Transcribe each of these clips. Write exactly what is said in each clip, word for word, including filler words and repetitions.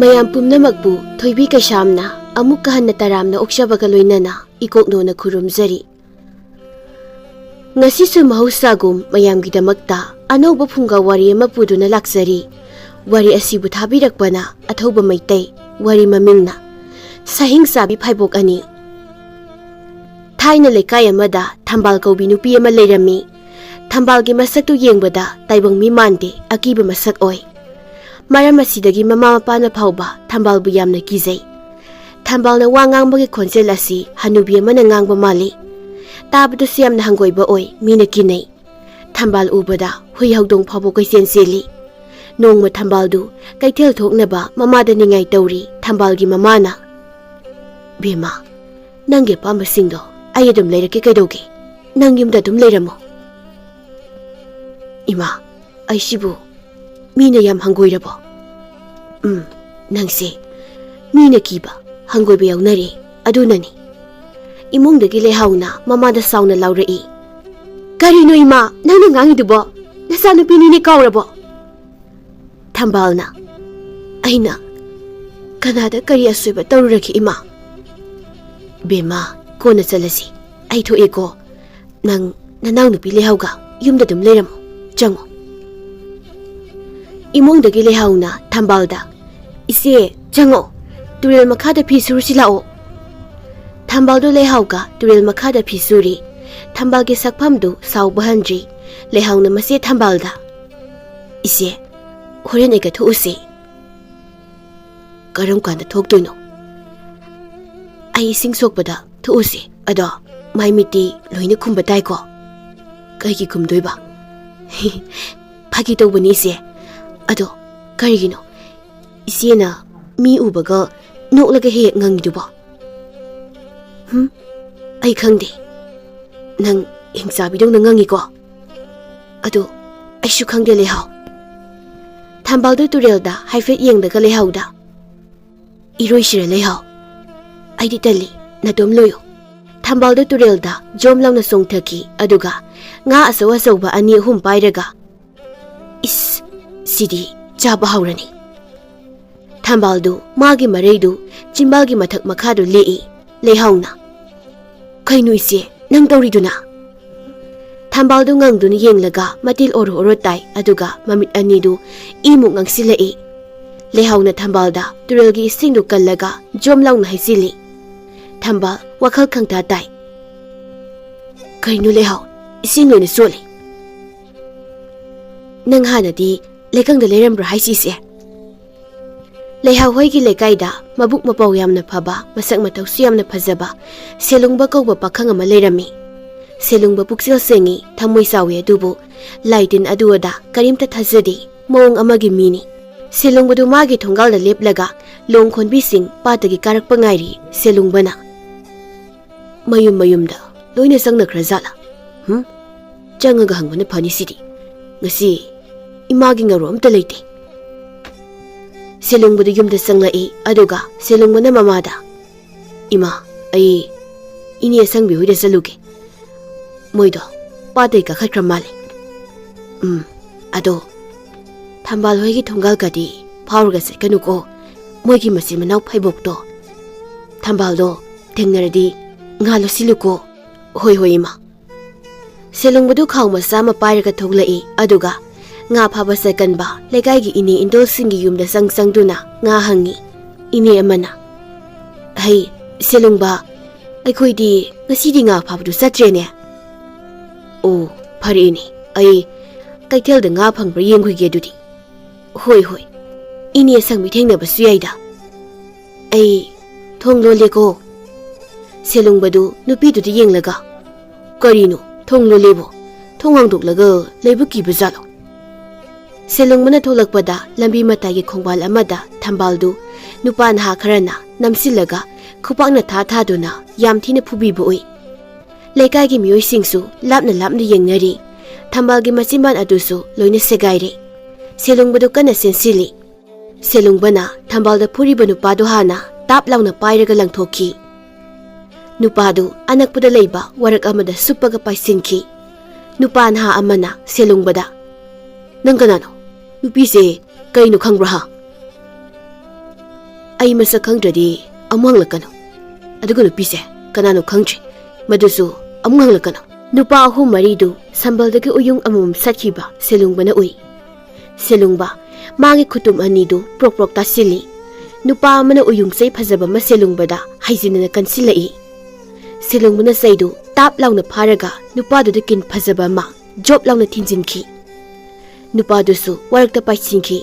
ꯃꯌꯥꯝ ꯄꯨꯝꯅꯃꯛꯄꯨ ꯊꯣꯏꯕꯤ ꯀꯩꯁꯥꯝꯅ ꯑꯃꯨꯛꯀ ꯍꯟꯅ ꯇꯔꯥꯝꯅ ꯑꯣꯛꯆꯕꯒ ꯂꯣꯏꯅꯅ ꯏꯀꯣꯛꯅꯣꯅ ꯈꯨꯔꯨꯝꯖꯔꯤ꯫ ꯉꯁꯤꯁꯨ ꯃꯍꯧꯁꯥꯒꯨꯝ ꯃꯌꯥꯝꯒꯤꯗꯃꯛꯇ ꯑꯅꯧꯕ ꯐꯨꯡꯒꯥ ꯋꯥꯔꯤ ꯑꯃ ꯄꯨꯗꯨꯅ ꯂꯥꯛꯆꯔꯤ꯫ ꯋꯥꯔꯤ ꯑꯁꯤꯕꯨ ꯊꯥꯕꯤꯔꯛꯄꯅ ꯑꯊꯧꯕ ꯃꯩꯇꯩ, ꯋꯥꯔꯤ ꯃꯃꯤꯡꯅ ꯁꯍꯤꯡ ꯆꯥꯕꯤ ꯐꯥꯏꯕꯣꯛ ꯑꯅꯤ꯫ ꯊꯥꯏꯅ ꯂꯩꯀꯥꯏ ꯑꯃꯗ ꯊꯝꯕꯥꯜ ꯀꯧꯕꯤ ꯅꯨꯄꯤ ꯑꯃ ꯂꯩꯔꯝꯃꯤ꯫ ꯊꯝꯕꯥꯜꯒꯤ ꯃꯁꯛꯇꯨ ꯌꯦꯡꯕꯗ ꯇꯥꯏꯕꯪ ꯃꯤ ꯃꯥꯟꯗꯦ, ꯑꯀꯤꯕ ꯃꯁꯛ ꯑꯣꯏ꯫ ꯃꯔꯝ ꯑꯁꯤꯗꯒꯤ ꯃꯃꯥ ꯃꯄꯥꯅ ꯐꯥꯎꯕ ꯊꯝꯕꯥꯜꯕꯨ ꯌꯥꯝꯅ ꯀꯤꯖꯩ꯫ ꯊꯝꯕꯥꯜꯅ ꯋꯥ ꯉꯥꯡꯕꯒꯤ ꯈꯣꯟꯖꯦꯜ ꯑꯁꯤ ꯍꯅꯨꯕꯤ ꯑꯃꯅ ꯉꯥꯡꯕ ꯃꯥꯜꯂꯤ꯫ ꯇꯥꯕꯗꯁꯨ ꯌꯥꯝꯅ ꯍꯪꯒꯣꯏꯕ ꯑꯣꯏ, ꯃꯤꯅ ꯀꯤꯅꯩ꯫ ꯊꯝꯕꯥꯜ ꯎꯕꯗ ꯍꯨꯏ ꯍꯧꯗꯣꯡ ꯐꯥꯎꯕ ꯀꯣꯏꯆꯦꯟ ꯆꯦꯜꯂꯤ꯫ ꯅꯣꯡꯃ ꯊꯝꯕꯥꯜꯗꯨ ꯀꯩꯊꯦꯜ ꯊꯣꯛꯅꯕ ꯃꯃꯥꯗ ꯅꯤꯡꯉꯥꯏ ꯇꯧꯔꯤ꯫ ꯊꯝꯕꯥꯜꯒꯤ ꯃꯃꯥꯅ, "ꯕꯦꯝꯃ, ꯅꯪꯒꯤ ꯑꯄꯥꯝꯕꯁꯤꯡꯗꯣ ꯑꯩ ꯑꯗꯨꯝ ꯂꯩꯔꯛꯀꯦ, ꯀꯩꯗꯧꯒꯦ? ꯅꯪ ꯌꯨꯝꯗ ꯑꯗꯨꯝ ꯂꯩꯔꯝꯃꯣ꯫" "ꯏꯃꯥ, ꯑꯩꯁꯤꯕꯨ ꯃꯤꯅ ꯌꯥꯝ ꯍꯪꯒꯣꯏꯔꯕꯣ?" "ꯎꯝ, ꯅꯪꯁꯦ ꯃꯤꯅ ꯀꯤꯕ, ꯍꯪꯒꯣꯏꯕ ꯌꯥꯎꯅꯔꯦ, ꯑꯗꯨꯅꯅꯤ꯫" ꯏꯃꯨꯡꯗꯒꯤ ꯂꯩꯍꯥꯎꯅ ꯃꯃꯥꯗ ꯁꯥꯎꯅ ꯂꯥꯎꯔꯛꯏ꯫ "ꯀꯔꯤꯅꯣ ꯏꯃꯥ, ꯅꯪꯅ ꯉꯥꯡꯉꯤꯗꯨꯕꯣ? ꯅꯆꯥꯅꯨꯄꯤꯅꯤꯅꯦ ꯀꯥꯎꯔꯕꯣ?" ꯊꯝꯕꯥꯜꯅ, "ꯑꯩꯅ ꯀꯅꯥꯗ ꯀꯔꯤ ꯑꯁꯣꯏꯕ ꯇꯧꯔꯨꯔꯒꯦ ꯏꯃꯥ?" "ꯕꯦꯝꯃ, ꯀꯣꯟꯅ ꯆꯠꯂꯁꯤ꯫ ꯑꯩ ꯊꯣꯛꯑꯦꯀꯣ꯫ ꯅꯪ ꯅꯅꯥꯎꯅꯨꯄꯤ ꯂꯩꯍꯥꯎꯒ ꯌꯨꯝꯗ ꯑꯗꯨꯝ ꯂꯩꯔꯝꯃꯣ꯫ ꯆꯪꯉꯣ꯫" ꯏꯃꯨꯡꯗꯒꯤ ꯂꯩꯍꯥꯎꯅ ꯊꯝꯕꯥꯜꯗ, "ꯏꯆꯦ, ꯆꯪꯉꯣ꯫ ꯇꯨꯔꯦꯜ ꯃꯈꯥꯗ ꯐꯤ ꯁꯨꯔꯨꯁꯤ ꯂꯥꯛꯑꯣ꯫" ꯊꯝꯕꯥꯜꯗꯨ ꯂꯩꯍꯥꯎꯒ ꯇꯨꯔꯦꯜ ꯃꯈꯥꯗ ꯐꯤ ꯁꯨꯔꯤ꯫ ꯊꯝꯕꯥꯜꯒꯤ ꯁꯛꯐꯝꯗꯨ ꯁꯥꯎꯕ ꯍꯟꯗ꯭ꯔꯤ꯫ ꯂꯩꯍꯥꯎꯅ ꯃꯆꯦ ꯊꯝꯕꯥꯜꯗ, "ꯏꯆꯦ, ꯍꯣꯔꯦꯟ ꯑꯩꯒ ꯊꯣꯛꯎꯁꯤ꯫" "ꯀꯔꯝ ꯀꯥꯟꯗ ꯊꯣꯛꯇꯣꯏꯅꯣ?" "ꯑꯩ ꯏꯁꯤꯡ ꯁꯣꯛꯄꯗ ꯊꯣꯛꯎꯁꯤ꯫ ꯑꯗꯣ ꯃꯥꯏ ꯃꯤꯠꯇꯤ ꯂꯣꯏꯅ ꯈꯨꯝꯕ ꯇꯥꯏꯀꯣ?" "ꯀꯩꯒꯤ ꯈꯨꯝꯗꯣꯏꯕ?" "ꯐꯥꯒꯤ ꯇꯧꯕꯅꯤ ꯏꯆꯦ꯫ ꯑꯗꯣ ꯀꯔꯤꯒꯤꯅꯣ ꯏꯆꯦꯅ ꯃꯤ ꯎꯕꯒ ꯅꯣꯛꯂꯒ ꯍꯦꯛ ꯍꯦꯛ ꯉꯪꯉꯤꯗꯨꯕꯣ?" "ꯍꯨꯝ? ꯑꯩ ꯈꯪꯗꯦ꯫ ꯅꯪ ꯍꯤꯡꯆꯥꯕꯤꯗꯧꯅ ꯉꯪꯉꯤꯀꯣ꯫ ꯑꯗꯣ ꯑꯩꯁꯨ ꯈꯪꯗꯦ, ꯂꯩꯍꯥꯎ꯫" ꯊꯝꯕꯥꯜꯗꯨ ꯇꯨꯔꯦꯜꯗ ꯍꯥꯏꯐꯦꯠ ꯌꯦꯡꯂꯒ ꯂꯩꯍꯥꯎꯗ, "ꯏꯔꯣꯏꯁꯤꯔ, ꯂꯩꯍꯥꯎ?" "ꯑꯩꯗꯤ ꯇꯜꯂꯤ, ꯅꯇꯣꯝ ꯂꯣꯏꯌꯨ꯫" ꯊꯝꯕꯥꯜꯗꯨ ꯇꯨꯔꯦꯜꯗ ꯖꯣꯝ ꯂꯥꯎꯅ ꯆꯣꯡꯊꯈꯤ, ꯑꯗꯨꯒ ꯉꯥ ꯑꯆꯧ ꯑꯆꯧꯕ ꯑꯅꯤ ꯑꯍꯨꯝ ꯄꯥꯏꯔꯒ, "ꯏꯁ, ꯁꯤꯗꯤ ꯆꯥꯕ ꯍꯧꯔꯅꯤ꯫" ꯊꯝꯕꯥꯜꯗꯨ ꯃꯥꯒꯤ ꯃꯔꯩꯗꯨ ꯆꯤꯝꯕꯥꯜꯒꯤ ꯃꯊꯛ ꯃꯈꯥꯗꯨ ꯂꯦꯛꯏ꯫ ꯂꯩꯍꯥꯎꯅ, "ꯀꯩꯅꯣ ꯏꯆꯦ, ꯅꯪ ꯇꯧꯔꯤꯗꯨꯅ?" ꯊꯝꯕꯥꯜꯗꯨ ꯉꯪꯗꯨꯅ ꯌꯦꯡꯂꯒ ꯃꯇꯤꯜ ꯑꯣꯔꯣ ꯑꯣꯔꯣ ꯇꯥꯏ, ꯑꯗꯨꯒ ꯃꯃꯤꯠ ꯑꯅꯤꯗꯨ ꯏꯃꯨꯛ ꯉꯥꯡꯁꯤꯜꯂꯛꯏ꯫ ꯂꯩꯍꯥꯎꯅ ꯊꯝꯕꯥꯜꯗ ꯇꯨꯔꯦꯜꯒꯤ ꯏꯁꯤꯡꯗꯨ ꯀꯜꯂꯒ ꯖꯣꯝ ꯂꯥꯎꯅ ꯍꯩꯖꯤꯜꯂꯤ꯫ ꯊꯝꯕꯥꯜ ꯋꯥꯈꯜ ꯈꯪꯇꯥ ꯇꯥꯏ꯫ "ꯀꯩꯅꯣ ꯂꯩꯍꯥꯎ, ꯏꯁꯤꯡ ꯂꯣꯏꯅ ꯆꯣꯠꯂꯤ꯫ ꯅꯪ ꯍꯥꯟꯅꯗꯤ ꯂꯩꯀꯪꯗ ꯂꯩꯔꯝꯕ꯭ꯔꯥ ꯍꯥꯏꯁꯤꯁꯦ?" ꯂꯩꯍꯥꯎ ꯍꯣꯏꯒꯤ ꯂꯩꯀꯥꯏꯗ ꯃꯕꯨꯛ ꯃꯄꯥꯎ ꯌꯥꯝꯅ ꯐꯕ, ꯃꯁꯛ ꯃꯇꯧꯁꯨ ꯌꯥꯝꯅ ꯐꯖꯕ ꯁꯦꯂꯨꯡꯕ ꯀꯧꯕ ꯄꯥꯈꯪ ꯑꯃ ꯂꯩꯔꯝꯃꯤ꯫ ꯁꯦꯂꯨꯡꯕ ꯄꯨꯛꯆꯦꯜ ꯁꯦꯡꯉꯤ, ꯊꯃꯣꯏ ꯆꯥꯎꯏ, ꯑꯗꯨꯕꯨ ꯂꯥꯏꯇꯤꯟ ꯑꯗꯨ ꯑꯗꯥ ꯀꯔꯤꯝꯇ ꯊꯥꯖꯗꯦ, ꯃꯑꯣꯡ ꯑꯃꯒꯤ ꯃꯤꯅꯤ꯫ ꯁꯦꯂꯨꯡꯕꯗꯨ ꯃꯥꯒꯤ ꯊꯣꯡꯒꯥꯜꯗ ꯂꯦꯞꯂꯒ ꯂꯣꯡ ꯈꯣꯟꯕꯤꯁꯤꯡ ꯄꯥꯠꯇꯒꯤ ꯀꯥꯔꯛꯄ ꯉꯥꯏꯔꯤ꯫ ꯁꯦꯂꯨꯡꯕꯅ, "ꯃꯌꯨꯝ ꯃꯌꯨꯝꯗ ꯂꯣꯏꯅ ꯆꯪꯅꯈ꯭ꯔꯖꯥꯠꯂꯥ? ꯍꯨꯝ? ꯆꯪꯉꯒ ꯍꯪꯕꯅ ꯐꯅꯤ ꯁꯤꯗꯤ꯫ ꯉꯁꯤ ꯏꯃꯥꯒꯤ ꯉꯥꯔꯣ ꯑꯝꯇ ꯂꯩꯇꯦ꯫" ꯁꯦꯂꯨꯡꯕꯗꯨ ꯌꯨꯝꯗ ꯆꯪꯂꯛꯏ, ꯑꯗꯨꯒ ꯁꯦꯂꯨꯡꯕꯅ ꯃꯃꯥꯗ, "ꯏꯃꯥ, ꯑꯩ ꯏꯅꯦ ꯑꯁꯪꯕꯤ ꯍꯣꯏꯗ ꯆꯠꯂꯨꯒꯦ꯫ ꯃꯣꯏꯗꯣ ꯄꯥꯠꯇꯩ ꯀꯥꯈꯠꯈ꯭ꯔ ꯃꯥꯜꯂꯦ꯫" "ꯎꯝ, ꯑꯗꯣ ꯊꯝꯕꯥꯜ ꯍꯣꯏꯒꯤ ꯊꯣꯡꯒꯥꯜꯒꯗꯤ ꯐꯥꯎꯔꯒ ꯆꯠꯀꯅꯨꯀꯣ꯫ ꯃꯣꯏꯒꯤ ꯃꯆꯤꯟ ꯃꯅꯥꯎ ꯐꯩꯕꯣꯛꯇꯣ, ꯊꯝꯕꯥꯜꯗꯣ ꯊꯦꯡꯅꯔꯗꯤ ꯉꯥ ꯂꯣꯠꯁꯤꯜꯂꯨꯀꯣ꯫" "ꯍꯣꯏ, ꯍꯣꯏ, ꯏꯃꯥ꯫" ꯁꯦꯂꯨꯡꯕꯗꯨ ꯈꯥꯎ ꯃꯆꯥ ꯑꯃ ꯄꯥꯏꯔꯒ ꯊꯣꯛꯂꯛꯏ, ꯑꯗꯨꯒ ꯉꯥ ꯐꯥꯕ ꯆꯠꯀꯟꯕ ꯂꯩꯀꯥꯏꯒꯤ ꯏꯅꯦ ꯏꯟꯗꯣꯜꯁꯤꯡꯒꯤ ꯌꯨꯝꯗ ꯆꯪ ꯆꯪꯗꯨꯅ ꯉꯥ ꯍꯪꯉꯤ꯫ ꯏꯅꯦ ꯑꯃꯅ, "ꯍꯩ, ꯁꯦꯂꯨꯡꯕ, ꯑꯩꯈꯣꯏꯗꯤ ꯉꯁꯤꯗꯤ ꯉꯥ ꯐꯥꯕꯗꯨ ꯆꯠꯇ꯭ꯔꯦꯅꯦ꯫" "ꯑꯣ, ꯐꯔꯦꯅꯦ, ꯑꯩ ꯀꯩꯊꯦꯜꯗ ꯉꯥ ꯐꯪꯕ꯭ꯔꯥ ꯌꯦꯡꯈꯤꯒꯦ ꯑꯗꯨꯗꯤ꯫" "ꯍꯣꯏ, ꯍꯣꯏ, ꯏꯅꯦ ꯑꯁꯪꯕꯤ ꯊꯦꯡꯅꯕꯁꯨ ꯌꯥꯏꯗ꯫ ꯑꯩ ꯊꯣꯡ ꯂꯣꯜꯂꯦꯀꯣ꯫" ꯁꯦꯂꯨꯡꯕꯗꯨ ꯅꯨꯄꯤꯗꯨꯗ ꯌꯦꯡꯂꯒ, "ꯀꯔꯤꯅꯣ, ꯊꯣꯡ ꯂꯣꯜꯂꯦꯕꯣ? ꯊꯣꯡ ꯍꯥꯡꯗꯣꯛꯂꯒ ꯂꯩꯕ ꯀꯤꯕ ꯖꯥꯠꯂꯣ?" ꯁꯦꯂꯨꯡꯕꯅ ꯊꯣꯛꯂꯛꯄꯗ ꯂꯝꯕꯤ ꯃꯇꯥꯏꯒꯤ ꯈꯣꯡꯕꯥꯜ ꯑꯃꯗ ꯊꯝꯕꯥꯜꯗꯨ ꯅꯨꯄꯥ ꯅꯍꯥ ꯈꯔꯅ ꯅꯝꯁꯤꯜꯂꯒ ꯈꯨꯄꯥꯛꯅ ꯊꯥ ꯊꯥꯗꯨꯅ ꯌꯥꯝ ꯊꯤꯅ ꯐꯨꯕꯤꯕ ꯎꯏ꯫ ꯂꯩꯀꯥꯏꯒꯤ ꯃꯤꯑꯣꯏꯁꯤꯡꯁꯨ ꯂꯥꯞꯅ ꯂꯥꯞꯅ ꯌꯦꯡꯅꯔꯤ꯫ ꯊꯝꯕꯥꯜꯒꯤ ꯃꯆꯤꯟꯕꯥꯜ ꯑꯗꯨꯁꯨ ꯂꯣꯏꯅ ꯁꯦꯒꯥꯏꯔꯦ꯫ ꯁꯦꯂꯨꯡꯕꯗꯨ ꯀꯟꯅ ꯆꯦꯟꯁꯤꯜꯂꯤ꯫ ꯁꯦꯂꯨꯡꯕꯅ ꯊꯝꯕꯥꯜꯗ ꯐꯨꯔꯤꯕ ꯅꯨꯄꯥꯗꯨ ꯍꯥꯟꯅ ꯇꯥꯞ ꯂꯥꯎꯅ ꯄꯥꯏꯔꯒ ꯂꯪꯊꯣꯛꯈꯤ꯫ ꯅꯨꯄꯥꯗꯨ ꯑꯅꯛꯄꯗ ꯂꯩꯕ ꯋꯥꯔꯛ ꯑꯃꯗ ꯁꯨꯞꯄꯒ ꯄꯥꯏꯁꯤꯟꯈꯤ꯫ ꯅꯨꯄꯥ ꯅꯍꯥ ꯑꯃꯅ ꯁꯦꯂꯨꯡꯕꯗ, "ꯅꯪ ꯀꯅꯥꯅꯣ? ꯅꯨꯄꯤꯁꯦ ꯀꯩꯅꯣ ꯈꯪꯕ꯭ꯔꯥ ꯍꯥ?" ꯑꯩ ꯃꯁꯛ ꯈꯪꯗ꯭ꯔꯗꯤ ꯑꯃꯨꯛ ꯍꯪꯂꯛꯀꯅꯨ꯫ ꯑꯗꯨꯒ ꯅꯨꯄꯤꯁꯦ ꯀꯅꯥꯅꯣ ꯈꯪꯗ꯭ꯔꯤ, ꯃꯗꯨꯁꯨ ꯑꯃꯨꯛ ꯍꯪꯂꯛꯀꯅꯨ꯫ ꯅꯨꯄꯥ ꯑꯍꯨꯝ ꯃꯔꯤꯗꯨ ꯁꯝꯕꯜꯗꯒꯤ ꯎꯌꯨꯡ ꯑꯃꯃꯝ ꯁꯠꯈꯤꯕ ꯁꯦꯂꯨꯡꯕꯅ ꯎꯏ꯫ ꯁꯦꯂꯨꯡꯕ, ꯃꯥꯒꯤ ꯈꯨꯇꯨꯝ ꯑꯅꯤꯗꯨ ꯄ꯭ꯔꯣꯛ ꯄ꯭ꯔꯣꯛ ꯇꯥꯁꯤꯜꯂꯤ꯫ ꯅꯨꯄꯥ ꯑꯃꯅ ꯎꯌꯨꯡ ꯆꯩ ꯐꯖꯕ ꯑꯃ ꯁꯦꯂꯨꯡꯕꯗ ꯍꯩꯖꯤꯟꯅꯅ ꯀꯟꯁꯤꯜꯂꯛꯏ꯫ ꯁꯦꯂꯨꯡꯕꯅ ꯆꯩꯗꯨ ꯇꯥꯞ ꯂꯥꯎꯅ ꯐꯥꯔꯒ ꯅꯨꯄꯥꯗꯨꯗ ꯀꯤꯟ ꯐꯖꯕ ꯑꯃ ꯖꯣꯞ ꯂꯥꯎꯅ ꯊꯤꯟꯖꯤꯟꯈꯤ꯫ ꯅꯨꯄꯥꯗꯨꯁꯨ ꯋꯥꯔꯛꯇ ꯄꯥꯏꯁꯤꯟꯈꯤ꯫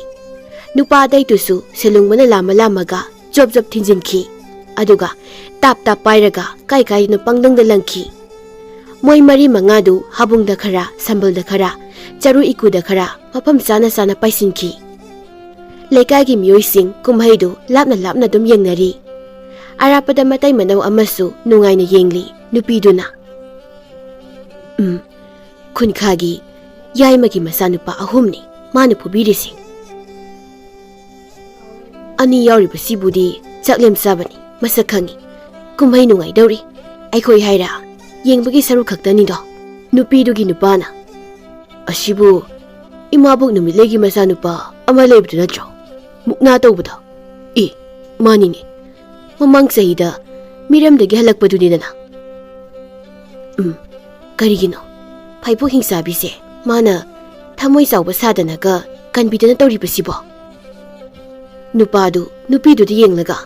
ꯅꯨꯄꯥ ꯑꯇꯩꯗꯨꯁꯨ ꯁꯦꯂꯨꯡꯕꯅ ꯂꯥꯝꯃ ꯂꯥꯝꯃꯒ ꯖꯣꯞ ꯖꯣꯞ ꯊꯤꯟꯖꯤꯟꯈꯤ꯫ ꯑꯗꯨꯒ ꯇꯥꯞ ꯇꯥꯞ ꯄꯥꯏꯔꯒ ꯀꯥꯏ ꯀꯥꯏꯗꯅꯣ ꯄꯪꯗꯪꯗ ꯂꯪꯈꯤ꯫ ꯃꯣꯏ ꯃꯔꯤ ꯃꯉꯥꯗꯨ ꯍꯥꯕꯨꯡꯗ ꯈꯔ, ꯁꯝꯕꯜꯗ ꯈꯔ, ꯆꯔꯨ ꯏꯀꯨꯗ ꯈꯔ ꯃꯐꯝ ꯆꯥꯅ ꯆꯥꯅ ꯄꯥꯏꯁꯤꯟꯈꯤ꯫ ꯂꯩꯀꯥꯏꯒꯤ ꯃꯤꯑꯣꯏꯁꯤꯡ ꯀꯨꯝꯍꯩꯗꯨ ꯂꯥꯞꯅ ꯂꯥꯞꯅ ꯑꯗꯨꯝ ꯌꯦꯡꯅꯔꯤ꯫ ꯑꯔꯥꯞꯄꯗ ꯃꯇꯩ ꯃꯅꯧ ꯑꯃꯁꯨ ꯅꯨꯡꯉꯥꯏꯅ ꯌꯦꯡꯂꯤ꯫ ꯅꯨꯄꯤꯗꯨꯅ, "ꯎꯝ, ꯈꯨꯟꯈꯥꯒꯤ ꯌꯥꯏꯃꯒꯤ ꯃꯆꯥꯅꯨꯄꯥ ꯑꯍꯨꯝꯅꯤ ꯃꯥꯅ ꯐꯨꯕꯤꯔꯤꯁꯤ꯫ ꯑꯅꯤ ꯌꯥꯎꯔꯤꯕꯁꯤꯕꯨꯗꯤ ꯆꯥꯛꯂꯦꯝ ꯆꯥꯕꯅꯤ, ꯃꯁꯛ ꯈꯪꯉꯤ꯫ ꯀꯨꯝꯍꯩ ꯅꯨꯡꯉꯥꯏꯗꯧꯔꯤ꯫ ꯑꯩꯈꯣꯏ ꯍꯥꯏꯔ ꯌꯦꯡꯕꯒꯤ ꯁꯔꯨꯛ ꯈꯛꯇꯅꯤꯗꯣ꯫" ꯅꯨꯄꯤꯗꯨꯒꯤ ꯅꯨꯄꯥꯅ, "ꯑꯁꯤꯕꯨ ꯏꯃꯥꯕꯣꯛ ꯅꯨꯃꯤꯠꯂꯩꯒꯤ ꯃꯆꯥꯅꯨꯄꯥ ꯑꯃ ꯂꯩꯕꯗꯨ ꯅꯠꯇ꯭ꯔꯣ? ꯃꯨꯛꯅꯥ ꯇꯧꯕꯗꯣ?" "ꯑꯦ, ꯃꯥꯅꯤꯅꯦ꯫ ꯃꯃꯥꯡ ꯆꯍꯤꯗ ꯃꯤꯔꯝꯗꯒꯤ ꯍꯜꯂꯛꯄꯗꯨꯅꯤꯗꯅ꯫" "ꯎꯝ, ꯀꯔꯤꯒꯤꯅꯣ ꯐꯩꯕꯣꯛ ꯍꯤꯡꯆꯥꯕꯤꯁꯦ ꯃꯥꯅ ꯊꯃꯣꯏ ꯆꯥꯎꯕ ꯁꯥꯗꯅꯒ ꯀꯟꯕꯤꯗꯅ ꯇꯧꯔꯤꯕꯁꯤꯕꯣ?" ꯅꯨꯄꯥꯗꯨ ꯅꯨꯄꯤꯗꯨꯗ ꯌꯦꯡꯂꯒ,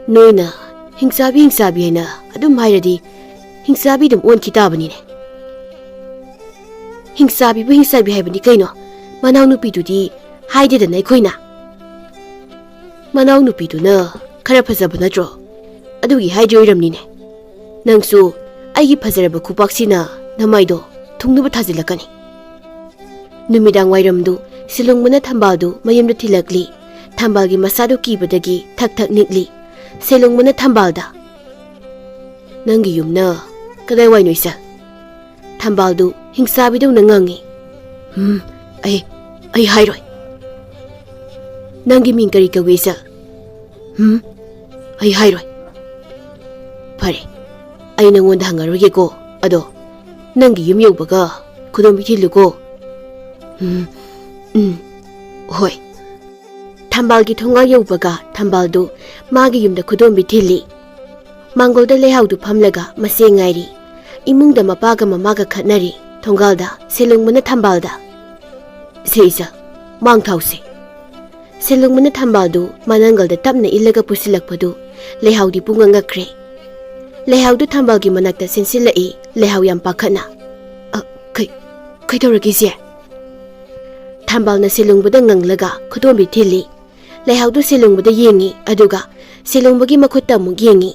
"ꯅꯣꯏꯅ ꯍꯤꯡꯆꯥꯕꯤ, ꯍꯤꯡꯆꯥꯕꯤ ꯍꯥꯏꯅ ꯑꯗꯨꯝ ꯍꯥꯏꯔꯗꯤ ꯍꯤꯡꯆꯥꯕꯤ ꯑꯗꯨꯝ ꯑꯣꯟꯈꯤ ꯇꯥꯕꯅꯤꯅꯦ꯫ ꯍꯤꯡꯆꯥꯕꯤꯕꯨ ꯍꯤꯡꯆꯥꯕꯤ ꯍꯥꯏꯕꯅꯤ ꯀꯩꯅꯣ? ꯃꯅꯥꯎꯅꯨꯄꯤꯗꯨꯗꯤ ꯍꯥꯏꯗꯦꯗꯅ ꯑꯩꯈꯣꯏꯅ꯫ ꯃꯅꯥꯎꯅꯨꯄꯤꯗꯨꯅ ꯈꯔ ꯐꯖꯕ ꯅꯠꯇ꯭ꯔꯣ? ꯑꯗꯨꯒꯤ ꯍꯥꯏꯗ꯭ꯔꯤ ꯑꯣꯏꯔꯝꯅꯤꯅꯦ꯫ ꯅꯪꯁꯨ ꯑꯩꯒꯤ ꯐꯖꯔꯕ ꯈꯨꯕꯥꯛꯁꯤꯅ ꯅꯃꯥꯏꯗꯣ ꯊꯨꯡꯅꯕ ꯊꯥꯖꯤꯜꯂꯛꯀꯅꯤ꯫" ꯅꯨꯃꯤꯗꯥꯡ ꯋꯥꯏꯔꯝꯗꯨ ꯁꯤꯂꯨꯡꯕꯅ ꯊꯝꯕꯥꯜꯗꯨ ꯃꯌꯨꯝꯗ ꯊꯤꯜꯂꯛꯂꯤ꯫ ꯊꯝꯕꯥꯜꯒꯤ ꯃꯁꯥꯗꯨ ꯀꯤꯕꯗꯒꯤ ꯊꯛ ꯊꯛ ꯅꯤꯛꯂꯤ꯫ ꯁꯤꯂꯨꯡꯕꯅ ꯊꯝꯕꯥꯜꯗ, "ꯅꯪꯒꯤ ꯌꯨꯝꯅ ꯀꯗꯥꯏꯋꯥꯏꯅꯣ, ꯏꯆꯜ?" ꯊꯝꯕꯥꯜꯗꯨ ꯍꯤꯡꯆꯥꯕꯤꯗꯧꯅ ꯉꯪꯉꯤ꯫ "ꯎꯝ, ꯑꯩ, ꯑꯩ ꯍꯥꯏꯔꯣꯏ꯫" "ꯅꯪꯒꯤ ꯃꯤꯡ ꯀꯔꯤ ꯀꯧꯏ, ꯏꯆꯜ?" "ꯎꯝ, ꯑꯩ ꯍꯥꯏꯔꯣꯏ꯫" "ꯐꯔꯦ, ꯑꯩ ꯅꯪꯉꯣꯟꯗ ꯍꯪꯉꯔꯣꯏꯒꯦꯀꯣ꯫ ꯑꯗꯣ ꯅꯪꯒꯤ ꯌꯨꯝ ꯌꯧꯕꯒ ꯈꯨꯗꯣꯝꯕꯤ ꯊꯤꯜꯂꯨꯀꯣ꯫" "ꯎꯝ, ꯎꯝ, ꯍꯣꯏ꯫" ꯊꯝꯕꯥꯜꯒꯤ ꯊꯣꯡꯒꯥꯜ ꯌꯧꯕꯒ ꯊꯝꯕꯥꯜꯗꯨ ꯃꯥꯒꯤ ꯌꯨꯝꯗ ꯈꯨꯗꯣꯝꯕꯤ ꯊꯤꯜꯂꯤ꯫ ꯃꯥꯡꯒꯣꯜꯗ ꯂꯩꯍꯥꯎꯗꯨ ꯐꯝꯂꯒ ꯃꯆꯦ ꯉꯥꯏꯔꯤ꯫ ꯏꯃꯨꯡꯗ ꯃꯄꯥꯒ ꯃꯃꯥꯒ ꯈꯠꯅꯔꯤ꯫ ꯊꯣꯡꯒꯥꯜꯗ ꯁꯦꯂꯨꯡꯕꯅ ꯊꯝꯕꯥꯜꯗ, "ꯁꯦ ꯏꯆꯥ, ꯃꯥꯡ ꯊꯥꯎꯁꯦ꯫" ꯁꯦꯂꯨꯡꯕꯅ ꯊꯝꯕꯥꯜꯗꯨ ꯃꯅꯪꯒꯜꯗ ꯇꯞꯅ ꯏꯜꯂꯒ ꯄꯨꯁꯤꯜꯂꯛꯄꯗꯨ ꯂꯩꯍꯥꯎꯗꯤ ꯄꯨꯡꯉꯛ ꯉꯛꯈ꯭ꯔꯦ꯫ ꯂꯩꯍꯥꯎꯗꯨ ꯊꯝꯕꯥꯜꯒꯤ ꯃꯅꯥꯛꯇ ꯆꯦꯟꯁꯤꯜꯂꯛꯏ꯫ ꯂꯩꯍꯥꯎ ꯌꯥꯝ ꯄꯥꯈꯠꯅ, "ꯑ, ꯀꯩ, ꯀꯩꯗꯧꯔꯒꯦ ꯏꯆꯦ?" ꯊꯝꯕꯥꯜꯅ ꯁꯦꯂꯨꯡꯕꯗ ꯉꯪꯂꯒ ꯈꯨꯗꯣꯝꯕꯤ ꯊꯤꯜꯂꯤ꯫ ꯂꯩꯍꯥꯎꯗꯨ ꯁꯦꯂꯨꯡꯕꯗ ꯌꯦꯡꯉꯤ, ꯑꯗꯨꯒ ꯁꯦꯂꯨꯡꯕꯒꯤ ꯃꯈꯨꯠꯇ ꯑꯃꯨꯛ ꯌꯦꯡꯉꯤ꯫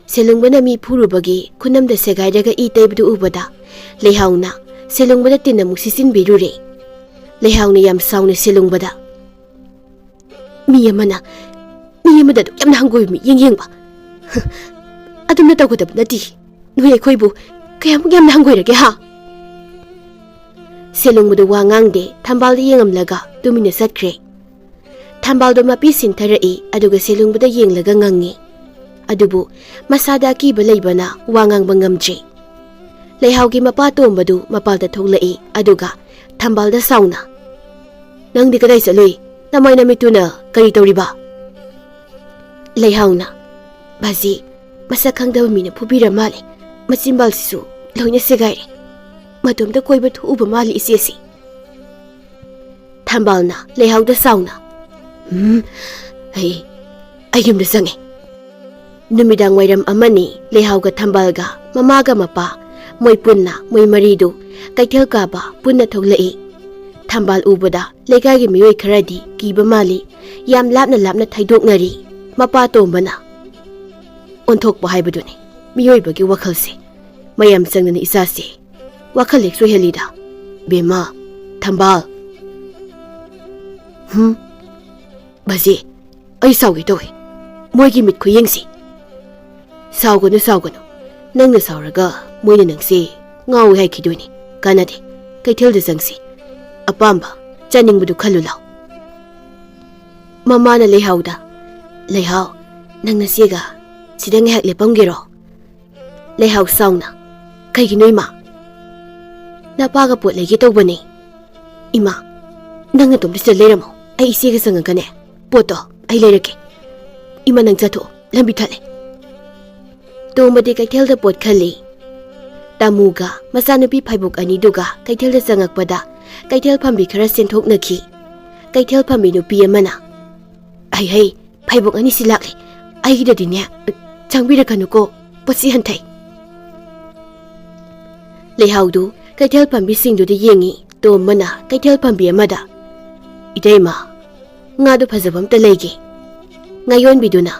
ꯁꯦꯂꯨꯡꯕꯅ ꯃꯤ ꯐꯨꯔꯨꯕꯒꯤ ꯈꯨꯅꯝꯗ ꯁꯦꯒꯥꯏꯔꯒ ꯏ ꯇꯩꯕꯗꯨ ꯎꯕꯗ ꯂꯩꯍꯥꯎꯅ ꯁꯦꯂꯨꯡꯕꯗ ꯇꯤꯟ ꯑꯃꯨꯛ ꯁꯤꯠꯆꯤꯟꯕꯤꯔꯨꯔꯦ꯫ ꯂꯩꯍꯥꯎꯅ ꯌꯥꯝ ꯁꯥꯎꯅ ꯁꯦꯂꯨꯡꯕꯗ, "ꯃꯤ ꯑꯃꯅ ꯃꯤ ꯑꯃꯗ ꯑꯗꯨꯛ ꯌꯥꯝꯅ ꯍꯪꯒꯣꯏꯕ ꯃꯤꯠꯌꯦꯡ ꯌꯦꯡꯕ, ꯑꯗꯨꯝꯅ ꯇꯧꯒꯗꯕ ꯅꯠꯇꯦ꯫ ꯅꯣꯏ ꯑꯩꯈꯣꯏꯕꯨ ꯀꯌꯥꯃꯨꯛ ꯌꯥꯝꯅ ꯍꯪꯒꯣꯏꯔꯒꯦ, ꯍꯥ?" ꯁꯦꯂꯨꯡꯕꯗꯨ ꯋꯥ ꯉꯥꯡꯗꯦ, ꯊꯝꯕꯥꯜꯗ ꯌꯦꯡꯉꯝꯂꯒ ꯇꯨꯃꯤꯟꯅ ꯆꯠꯈ꯭ꯔꯦ꯫ ꯊꯝꯕꯥꯜꯗꯣ ꯃꯄꯤ ꯁꯤꯟꯊꯔꯛꯏ, ꯑꯗꯨꯒ ꯁꯦꯂꯨꯡꯕꯗ ꯌꯦꯡꯂꯒ ꯉꯪꯉꯤ꯫ ꯑꯗꯨꯕꯨ ꯃꯁꯥꯗ ꯑꯀꯤꯕ ꯂꯩꯕꯅ ꯋꯥ ꯉꯥꯡꯕ ꯉꯝꯗ꯭ꯔꯤ꯫ ꯂꯩꯍꯥꯎꯒꯤ ꯃꯄꯥ ꯇꯣꯝꯕꯗꯨ ꯃꯄꯥꯜꯗ ꯊꯣꯛꯂꯛꯏ, ꯑꯗꯨꯒ ꯊꯝꯕꯥꯜꯗ ꯁꯥꯎꯅ, "ꯅꯪꯗꯤ ꯀꯗꯥꯏ ꯆꯠꯂꯨꯏ? ꯅꯃꯥꯏ ꯅꯃꯤꯠꯇꯨꯅ ꯀꯔꯤ ꯇꯧꯔꯤꯕ?" ꯂꯩꯍꯥꯎꯅ, "ꯕꯥꯖꯤ, ꯃꯁꯛ ꯈꯪꯗꯕ ꯃꯤꯅ ꯐꯨꯕꯤꯔ ꯃꯥꯜꯂꯦ꯫ ꯃꯆꯤꯟꯕꯥꯜꯁꯤꯁꯨ ꯂꯣꯏꯅ ꯁꯦꯒꯥꯏꯔꯦ꯫ ꯃꯇꯣꯝꯇ ꯀꯣꯏꯕ ꯊꯣꯛꯎꯕ ꯃꯥꯜꯂꯦ ꯏꯆꯦꯁꯤ꯫" ꯊꯝꯕꯥꯜꯅ ꯂꯩꯍꯥꯎꯗ ꯁꯥꯎꯅ, "ꯎꯝ, ꯑꯩ, ꯑꯩ ꯌꯨꯝꯗ ꯆꯪꯉꯦ꯫" ꯅꯨꯃꯤꯗꯥꯡ ꯋꯥꯏꯔꯝ ꯑꯃꯅꯤ꯫ ꯂꯩꯍꯥꯎꯒ ꯊꯝꯕꯥꯜꯒ ꯃꯃꯥꯒ ꯃꯄꯥ, ꯃꯣꯏ ꯄꯨꯟꯅ, ꯃꯣꯏ ꯃꯔꯤꯗꯨ ꯀꯩꯊꯦꯜ ꯀꯥꯕ ꯄꯨꯟꯅ ꯊꯣꯛꯂꯛꯏ꯫ ꯊꯝꯕꯥꯜ ꯎꯕꯗ ꯂꯩꯀꯥꯏꯒꯤ ꯃꯤꯑꯣꯏ ꯈꯔꯗꯤ ꯀꯤꯕ ꯃꯥꯜꯂꯤ꯫ ꯌꯥꯝ ꯂꯥꯞꯅ ꯂꯥꯞꯅ ꯊꯩꯗꯣꯛꯅꯔꯤ꯫ ꯃꯄꯥ ꯇꯣꯝꯕꯅ, "ꯑꯣꯟꯊꯣꯛꯄ ꯍꯥꯏꯕꯗꯨꯅꯤ ꯃꯤꯑꯣꯏꯕꯒꯤ ꯋꯥꯈꯜꯁꯦ꯫ ꯃꯌꯥꯝ ꯆꯪꯗꯅ ꯏꯆꯥꯁꯦ ꯋꯥꯈꯜ ꯍꯦꯛ ꯆꯣꯏꯍꯜꯂꯤꯗ꯫ ꯕꯦꯝꯃ, ꯊꯝꯕꯥꯜ꯫" "ꯍꯨꯝ, ꯕꯥꯖꯤ, ꯑꯩ ꯁꯥꯎꯒꯦ ꯇꯧꯋꯦ꯫ ꯃꯣꯏꯒꯤ ꯃꯤꯠ ꯈꯨꯌꯦꯡꯁꯤ꯫" "ꯁꯥꯎꯒꯅꯨ, ꯁꯥꯎꯒꯅꯨ꯫ ꯅꯪꯅ ꯁꯥꯎꯔꯒ ꯃꯣꯏꯅ ꯅꯪꯁꯦ ꯉꯥꯎꯏ ꯍꯥꯏꯈꯤꯗꯣꯏꯅꯤ꯫ ꯀꯥꯟꯅꯗꯦ꯫ ꯀꯩꯊꯦꯜꯗ ꯆꯪꯁꯤ꯫ ꯑꯄꯥꯝꯕ, ꯆꯥꯅꯤꯡꯕꯗꯨ ꯈꯜꯂꯨ ꯂꯥꯎ꯫" ꯃꯃꯥꯅ ꯂꯩꯍꯥꯎꯗ, "ꯂꯩꯍꯥꯎ, ꯅꯪ ꯅꯆꯦꯒ ꯁꯤꯗ ꯉꯥꯏꯍꯥꯛ ꯂꯦꯞꯄꯝꯒꯦꯔꯣ?" ꯂꯩꯍꯥꯎ ꯁꯥꯎꯅ, "ꯀꯩꯒꯤꯅꯣ ꯏꯃꯥ?" "ꯅꯄꯥꯒ ꯄꯣꯠ ꯂꯩꯒꯦ ꯇꯧꯕꯅꯦ꯫" "ꯏꯃꯥ, ꯅꯪ ꯅꯇꯣꯝꯇ ꯁꯤꯗ ꯂꯩꯔꯝꯃꯣ꯫ ꯑꯩ ꯏꯆꯦꯒ ꯆꯪꯉꯒꯅꯦ ꯄꯣꯠꯇꯣ ꯑꯩ ꯂꯩꯔꯛꯀꯦ꯫ ꯏꯃꯥ, ꯅꯪ ꯆꯠꯊꯣꯛꯑꯣ, ꯂꯝꯕꯤ ꯊꯠꯂꯦ꯫ ꯇꯣꯝꯕꯗꯤ ꯀꯩꯊꯦꯜꯗ ꯄꯣꯠ ꯈꯜꯂꯤ꯫ ꯇꯥꯃꯨꯒ ꯃꯆꯥꯅꯨꯄꯤ ꯐꯩꯕꯣꯛ ꯑꯅꯤꯗꯨꯒ ꯀꯩꯊꯦꯜꯗ ꯆꯪꯉꯛꯄꯗ ꯀꯩꯊꯦꯜ ꯐꯝꯕꯤ ꯈꯔ ꯆꯦꯟꯊꯣꯛꯅꯈꯤ꯫ ꯀꯩꯊꯦꯜ ꯐꯝꯕꯤ ꯅꯨꯄꯤ ꯑꯃꯅ, "ꯍꯩ ꯍꯩ, ꯐꯩꯕꯣꯛ ꯑꯅꯤꯁꯤ ꯂꯥꯛꯂꯦ꯫ ꯑꯩꯒꯤꯗꯗꯤꯅꯦ, ꯆꯪꯕꯤꯔꯛꯀꯅꯨꯀꯣ, ꯄꯣꯠꯁꯤ ꯍꯟꯊꯩ꯫" ꯂꯩꯍꯥꯎꯗꯨ ꯀꯩꯊꯦꯜ ꯐꯝꯕꯤꯁꯤꯡꯗꯨꯗ ꯌꯦꯡꯉꯤ꯫ ꯇꯣꯝꯕꯅ ꯀꯩꯊꯦꯜ ꯐꯝꯕꯤ ꯑꯃꯗ, "ꯏꯇꯩꯃ, ꯉꯥꯗꯨ ꯐꯖꯕ ꯑꯝꯇ ꯂꯩꯒꯦ꯫" ꯉꯥꯌꯣꯟꯕꯤꯗꯨꯅ,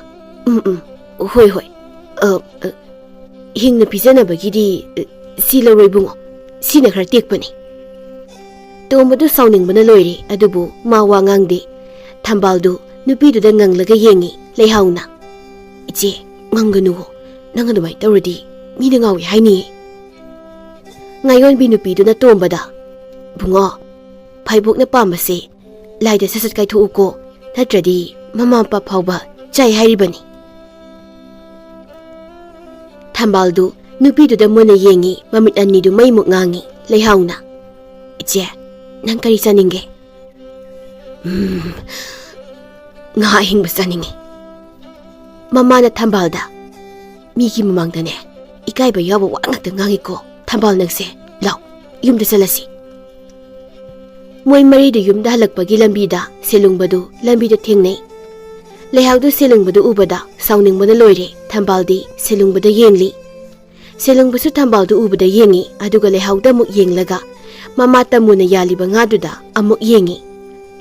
"ꯎꯝ, ꯎꯝ, ꯍꯣꯏ, ꯍꯣꯏ, ꯑ, ꯑ, ꯍꯤꯡꯅ ꯄꯤꯖꯅꯕꯒꯤꯗꯤ, ꯑ, ꯁꯤ ꯂꯧꯔꯣ ꯏꯕꯨꯡꯉꯣ, ꯁꯤꯅ ꯈꯔ ꯇꯦꯛꯄꯅꯤ꯫" ꯇꯣꯝꯕꯗꯨ ꯁꯥꯎꯅꯤꯡꯕꯅ ꯂꯣꯏꯔꯦ, ꯑꯗꯨꯕꯨ ꯃꯥ ꯋꯥ ꯉꯥꯡꯗꯦ꯫ ꯊꯝꯕꯥꯜꯗꯨ ꯅꯨꯄꯤꯗꯨꯗ ꯉꯪꯂꯒ ꯌꯦꯡꯉꯤ꯫ ꯂꯩꯍꯥꯎꯅ, "ꯏꯆꯦ, ꯉꯪꯒꯅꯨꯋꯣ, ꯅꯪ ꯑꯗꯨꯃꯥꯏꯅ ꯇꯧꯔꯗꯤ ꯃꯤꯅ ꯉꯥꯎꯏ ꯍꯥꯏꯅꯤꯌꯦ꯫" ꯉꯥꯌꯣꯟꯕꯤ ꯅꯨꯄꯤꯗꯨꯅ ꯇꯣꯝꯕꯗ, "ꯕꯨꯡꯉꯣ, ꯐꯩꯕꯣꯛꯅ ꯄꯥꯝꯕꯁꯦ ꯂꯥꯏꯗ ꯁꯠ ꯁꯠ ꯀꯥꯏꯊꯣꯛꯎꯀꯣ, ꯅꯠꯇ꯭ꯔꯗꯤ ꯃꯃꯥ ꯃꯄꯥ ꯐꯥꯎꯕ ꯆꯥꯏ ꯍꯥꯏꯔꯤꯕꯅꯤ꯫" ꯊꯝꯕꯥꯜꯗꯨ ꯅꯨꯄꯤꯗꯨꯗ ꯃꯨꯟꯅ ꯌꯦꯡꯉꯤ, ꯃꯃꯤꯠ ꯑꯅꯤꯗꯨ ꯃꯩꯃꯨꯛ ꯉꯥꯡꯉꯤ꯫ ꯂꯩꯍꯥꯎꯅ, "ꯏꯆꯦ, ꯅꯪ ꯀꯔꯤ ꯆꯥꯅꯤꯡꯒꯦ?" "ꯎꯝ, ꯉꯥ ꯑꯍꯤꯡꯕ ꯆꯥꯅꯤꯡꯉꯤ꯫" ꯃꯃꯥꯅ ꯊꯝꯕꯥꯜꯗ, "ꯃꯤꯒꯤ ꯃꯃꯥꯡꯗꯅꯦ, ꯏꯀꯥꯏꯕ ꯌꯥꯎꯕ ꯋꯥ ꯉꯥꯛꯇ ꯉꯥꯡꯉꯤꯀꯣ, ꯊꯝꯕꯥꯜ ꯅꯪꯁꯦ꯫ ꯂꯥꯎ, ꯌꯨꯝꯗ ꯆꯠꯂꯁꯤ꯫" ꯃꯣꯏ ꯃꯔꯤꯗꯨ ꯌꯨꯝꯗ ꯍꯜꯂꯛꯄꯒꯤ ꯂꯝꯕꯤꯗ ꯁꯦꯂꯨꯡꯕꯗꯨ ꯂꯝꯕꯤꯗ ꯊꯦꯡꯅꯩ꯫ ꯂꯩꯍꯥꯎꯗꯨ ꯁꯦꯂꯨꯡꯕꯗꯨ ꯎꯕꯗ ꯁꯥꯎꯅꯤꯡꯕꯅ ꯂꯣꯏꯔꯦ꯫ ꯊꯝꯕꯥꯜꯗꯤ ꯁꯦꯂꯨꯡꯕꯗ ꯌꯦꯡꯂꯤ꯫ ꯁꯦꯂꯨꯡꯕꯁꯨ ꯊꯝꯕꯥꯜꯗꯨ ꯎꯕꯗ ꯌꯦꯡꯉꯤ, ꯑꯗꯨꯒ ꯂꯩꯍꯥꯎꯗ ꯑꯃꯨꯛ ꯌꯦꯡꯂꯒ ꯃꯃꯥ ꯇꯃꯨꯅ ꯌꯥꯜꯂꯤꯕ ꯉꯥꯗꯨꯗ ꯑꯃꯨꯛ ꯌꯦꯡꯉꯤ꯫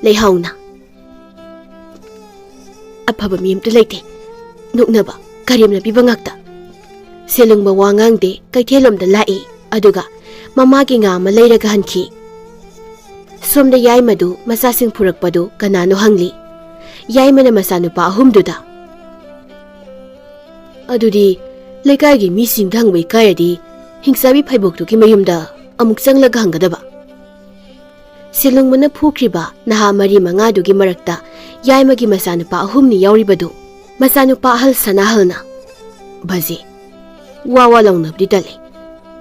ꯂꯩꯍꯥꯎꯅ, "ꯑꯐꯕ ꯃꯤ ꯑꯝꯇ ꯂꯩꯇꯦ, ꯅꯣꯛꯅꯕ, ꯀꯔꯦꯝꯅꯕꯤꯕ ꯉꯥꯛꯇ꯫" ꯁꯦꯂꯨꯡꯕ ꯋꯥ ꯉꯥꯡꯗꯦ, ꯀꯩꯊꯦꯜꯂꯣꯝꯗ ꯂꯥꯛꯏ, ꯑꯗꯨꯒ ꯃꯃꯥꯒꯤ ꯉꯥ ꯑꯃ ꯂꯩꯔꯒ ꯍꯟꯈꯤ꯫ ꯁꯣꯝꯗ ꯌꯥꯏꯃꯗꯨ ꯃꯆꯥꯁꯤꯡ ꯄꯨꯔꯛꯄꯗꯨ ꯀꯅꯥꯅꯣ ꯍꯪꯂꯤ꯫ ꯌꯥꯏꯃꯅ ꯃꯆꯥꯅꯨꯄꯥ ꯑꯍꯨꯝꯗꯨꯗ, "ꯑꯗꯨꯗꯤ ꯂꯩꯀꯥꯏꯒꯤ ꯃꯤꯁꯤꯡꯗ ꯍꯪꯕ ꯏꯀꯥꯏꯔꯗꯤ ꯍꯤꯡꯆꯥꯕꯤ ꯐꯩꯕꯣꯛꯇꯨꯒꯤ ꯃꯌꯨꯝꯗ ꯑꯃꯨꯛ ꯆꯪꯂꯒ ꯍꯪꯒꯗꯕ꯫" ꯁꯤꯂꯨꯡꯕꯅ ꯐꯨꯈ꯭ꯔꯤꯕ ꯅꯍꯥ ꯃꯔꯤ ꯃꯉꯥꯗꯨꯒꯤ ꯃꯔꯛꯇ ꯌꯥꯏꯃꯒꯤ ꯃꯆꯥꯅꯨꯄꯥ ꯑꯍꯨꯝꯅꯤ ꯌꯥꯎꯔꯤꯕꯗꯨ꯫ ꯃꯆꯥꯅꯨꯄꯥ ꯑꯍꯜ ꯁꯅꯥꯍꯜꯅ, "ꯕꯖꯦ, ꯋꯥ ꯋꯥ ꯂꯥꯎꯅꯕꯗꯤ ꯇꯜꯂꯦ꯫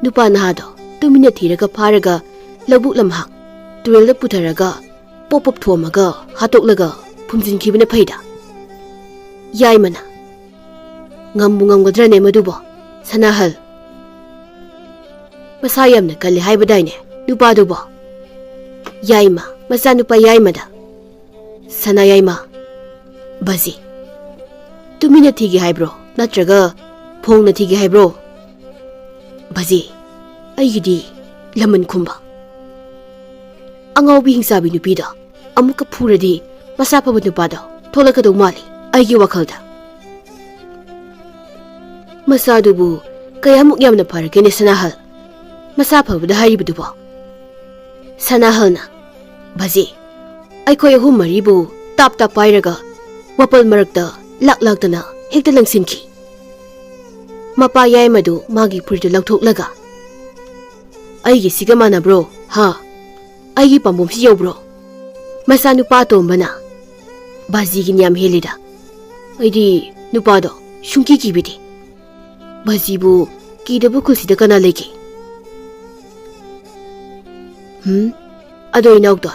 ꯅꯨꯄꯥ ꯅꯍꯥꯗꯣ ꯇꯨꯃꯤꯟꯅ ꯊꯤꯔꯒ ꯐꯥꯔꯒ ꯂꯧꯕꯨꯛ ꯂꯝꯍꯥꯡ ꯇꯨꯔꯦꯜꯗ ꯄꯨꯊꯔꯒ ꯄꯣꯞ ꯄꯣꯞ ꯊꯣꯝꯃꯒ ꯍꯥꯠꯇꯣꯛꯂꯒ ꯐꯨꯝꯖꯤꯟꯈꯤꯕꯅ ꯐꯩꯗ꯫ ꯌꯥꯏꯃꯅ, "ꯉꯝꯕꯨ ꯉꯝꯒꯗ꯭ꯔꯅꯦ ꯃꯗꯨꯕꯣ, ꯁꯅꯥꯍꯜ? ꯃꯁꯥ ꯌꯥꯝꯅ ꯀꯜꯂꯤ ꯍꯥꯏꯕꯗꯥꯏꯅꯦ ꯅꯨꯄꯥꯗꯨꯕꯣ?" ꯌꯥꯏꯃ, ꯃꯆꯥꯅꯨꯄꯥ ꯌꯥꯏꯃꯗ, "ꯁꯅꯥ ꯌꯥꯏꯃ, ꯕꯥꯖꯤ, ꯇꯨꯃꯤꯟꯅ ꯊꯤꯒꯦ ꯍꯥꯏꯕ꯭ꯔꯣ, ꯅꯠꯇ꯭ꯔꯒ ꯐꯣꯡꯅ ꯊꯤꯒꯦ ꯍꯥꯏꯕ꯭ꯔꯣ? ꯕꯥꯖꯤ, ꯑꯩꯒꯤꯗꯤ ꯂꯃꯟ ꯈꯨꯝꯕ ꯑꯉꯥꯎꯕꯤ ꯍꯤꯡꯆꯥꯕꯤ ꯅꯨꯄꯤꯗꯣ ꯑꯃꯨꯛꯀ ꯐꯨꯔꯗꯤ ꯃꯁꯥ ꯐꯕ ꯅꯨꯄꯥꯗꯣ ꯊꯣꯛꯂꯛꯀꯗꯧ ꯃꯥꯜꯂꯤ ꯑꯩꯒꯤ ꯋꯥꯈꯜꯗ꯫ ꯃꯁꯥꯗꯨꯕꯨ ꯀꯌꯥꯃꯨꯛ ꯌꯥꯝꯅ ꯐꯔꯒꯦꯅꯦ ꯁꯅꯥꯍꯜ, ꯃꯁꯥ ꯐꯕꯗ ꯍꯥꯏꯔꯤꯕꯗꯨꯕꯣ?" ꯁꯅꯥꯍꯜꯅ, "ꯕꯥꯖꯤ, ꯑꯩꯈꯣꯏ ꯑꯍꯨꯝ ꯃꯔꯤꯕꯨ ꯇꯥꯞ ꯇꯥꯞ ꯄꯥꯏꯔꯒ ꯋꯥꯄꯜ ꯃꯔꯛꯇ ꯂꯥꯛ ꯂꯥꯛꯇꯅ ꯍꯦꯛꯇ ꯂꯪꯁꯤꯟꯈꯤ꯫ ꯃꯄꯥ ꯌꯥꯏꯃꯗꯨ ꯃꯥꯒꯤ ꯐꯨꯔꯤꯠꯇꯨ ꯂꯧꯊꯣꯛꯂꯒ, 'ꯑꯩꯒꯤꯁꯤꯒ ꯃꯥꯟꯅꯕ꯭ꯔꯣ? ꯍꯥ? ꯑꯩꯒꯤ ꯄꯥꯝꯕꯣꯝꯁꯤ ꯌꯧꯕ꯭ꯔꯣ?' ꯃꯆꯥꯅꯨꯄꯥ ꯑꯇꯣꯝꯕꯅ ꯕꯥꯖꯤꯒꯤ ꯅꯤꯌꯝ ꯍꯦꯜꯂꯤꯗ꯫ ꯑꯩꯗꯤ ꯅꯨꯄꯥꯗꯣ ꯁꯨꯡꯀꯤ ꯀꯤꯕꯤꯗꯦ꯫ ꯕꯥꯖꯤꯕꯨ ꯀꯤꯗꯕ ꯈꯨꯜꯁꯤꯗ ꯀꯅꯥ ꯂꯩꯒꯦ? ꯍꯨꯝ? ꯑꯗꯣ ꯏꯅꯥꯎꯇꯣꯟ,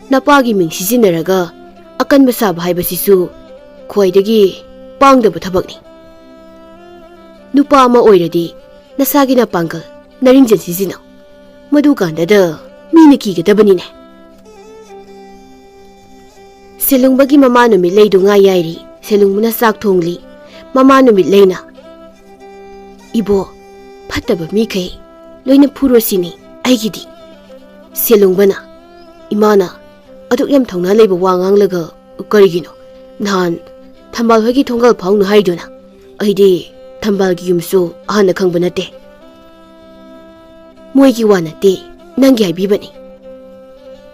ꯅꯄꯥꯒꯤ ꯃꯤꯡ ꯁꯤꯖꯤꯟꯅꯔꯒ ꯑꯀꯟꯕ ꯁꯥꯕ ꯍꯥꯏꯕꯁꯤꯁꯨ ꯈ꯭ꯋꯥꯏꯗꯒꯤ ꯄꯥꯡꯗꯕ ꯊꯕꯛꯅꯤ꯫ ꯅꯨꯄꯥ ꯑꯃ ꯑꯣꯏꯔꯗꯤ ꯅꯁꯥꯒꯤ ꯅꯄꯥꯡꯒꯜ, ꯅꯔꯤꯡꯖꯦꯜ ꯁꯤꯖꯤꯟꯅꯧ꯫ ꯃꯗꯨꯀꯥꯟꯗꯗ ꯃꯤꯅ ꯀꯤꯒꯗꯕꯅꯤꯅꯦ꯫ ꯁꯦꯂꯨꯡꯕꯒꯤ ꯃꯃꯥ ꯅꯨꯃꯤꯠ ꯂꯩꯗꯨ ꯉꯥ ꯌꯥꯏꯔꯤ꯫ ꯁꯦꯂꯨꯡꯕꯅ ꯆꯥꯛ ꯊꯣꯡꯂꯤ꯫ ꯃꯃꯥ ꯅꯨꯃꯤꯠ ꯂꯩꯅ, "ꯏꯕꯣ, ꯐꯠꯇꯕ ꯃꯤꯈꯩ ꯂꯣꯏꯅ ꯐꯨꯔꯣ ꯁꯤꯅꯤ ꯑꯩꯒꯤꯗꯤ"꯫ ꯁꯦꯂꯨꯡꯕꯅ, "ꯏꯃꯥꯅ ꯑꯗꯨꯛ ꯌꯥꯝ ꯊꯧꯅꯥ ꯂꯩꯕ ꯋꯥ ꯉꯥꯡꯂꯒ ꯀꯔꯤꯒꯤꯅꯣ ꯅꯍꯥꯟ ꯊꯝꯕꯥꯜ ꯍꯣꯏꯒꯤ ꯊꯣꯡꯒꯥꯜ ꯐꯥꯎꯅ ꯍꯥꯏꯗꯨꯅ? ꯑꯩꯗꯤ ꯊꯝꯕꯥꯜꯒꯤ ꯌꯨꯝꯁꯨ ꯍꯥꯟꯅ ꯈꯪꯕ ꯅꯠꯇꯦ"꯫ "ꯃꯣꯏꯒꯤ ꯋꯥ ꯅꯠꯇꯦ, ꯅꯪꯒꯤ ꯍꯥꯏꯕꯤꯕꯅꯤ꯫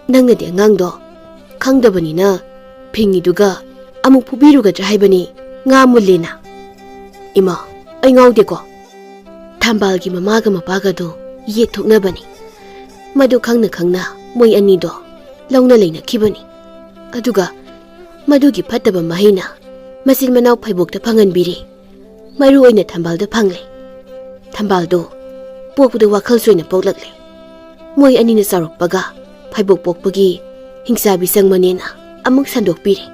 ꯅꯪꯅꯗꯤ ꯑꯉꯥꯡꯗꯣ ꯈꯪꯗꯕꯅꯤꯅ ꯐꯤꯡꯉꯤꯗꯨꯒ ꯑꯃꯨꯛ ꯐꯨꯕꯤꯔꯨꯒꯗ꯭ꯔꯥ ꯍꯥꯏꯕꯅꯤ, ꯉꯥ ꯃꯨꯜꯂꯦꯅ"꯫ "ꯏꯃꯥ, ꯑꯩ ꯉꯥꯎꯗꯦꯀꯣ꯫ ꯊꯝꯕꯥꯜꯒꯤ ꯃꯃꯥꯒ ꯃꯄꯥꯒꯗꯣ ꯌꯦꯠ ꯊꯣꯛꯅꯕꯅꯤ꯫ ꯃꯗꯨ ꯈꯪꯅ ꯈꯪꯅ ꯃꯣꯏ ꯑꯅꯤꯗꯣ ꯂꯧꯅ ꯂꯩꯅꯈꯤꯕꯅꯤ꯫ ꯑꯗꯨꯒ ꯃꯗꯨꯒꯤ ꯐꯠꯇꯕ ꯃꯍꯩꯅ ꯃꯆꯤꯟ ꯃꯅꯥꯎ ꯐꯩꯕꯣꯛꯇ ꯐꯪꯍꯟꯕꯤꯔꯦ꯫ ꯃꯔꯨ ꯑꯣꯏꯅ ꯊꯝꯕꯥꯜꯗ ꯐꯪꯂꯦ꯫ ꯊꯝꯕꯥꯜꯗꯣ ꯄꯣꯛꯄꯗ ꯋꯥꯈꯜ ꯁꯣꯏꯅ ꯄꯣꯛꯂꯛꯂꯦ꯫ ꯃꯣꯏ ꯑꯅꯤꯅ ꯆꯥꯎꯔꯛꯄꯒ ꯐꯩꯕꯣꯛ ꯄꯣꯛꯄꯒꯤ ꯍꯤꯡꯆꯥꯕꯤ ꯆꯪꯕꯅꯦꯅ ꯑꯃꯨꯛ ꯁꯟꯗꯣꯛꯄꯤꯔꯦ꯫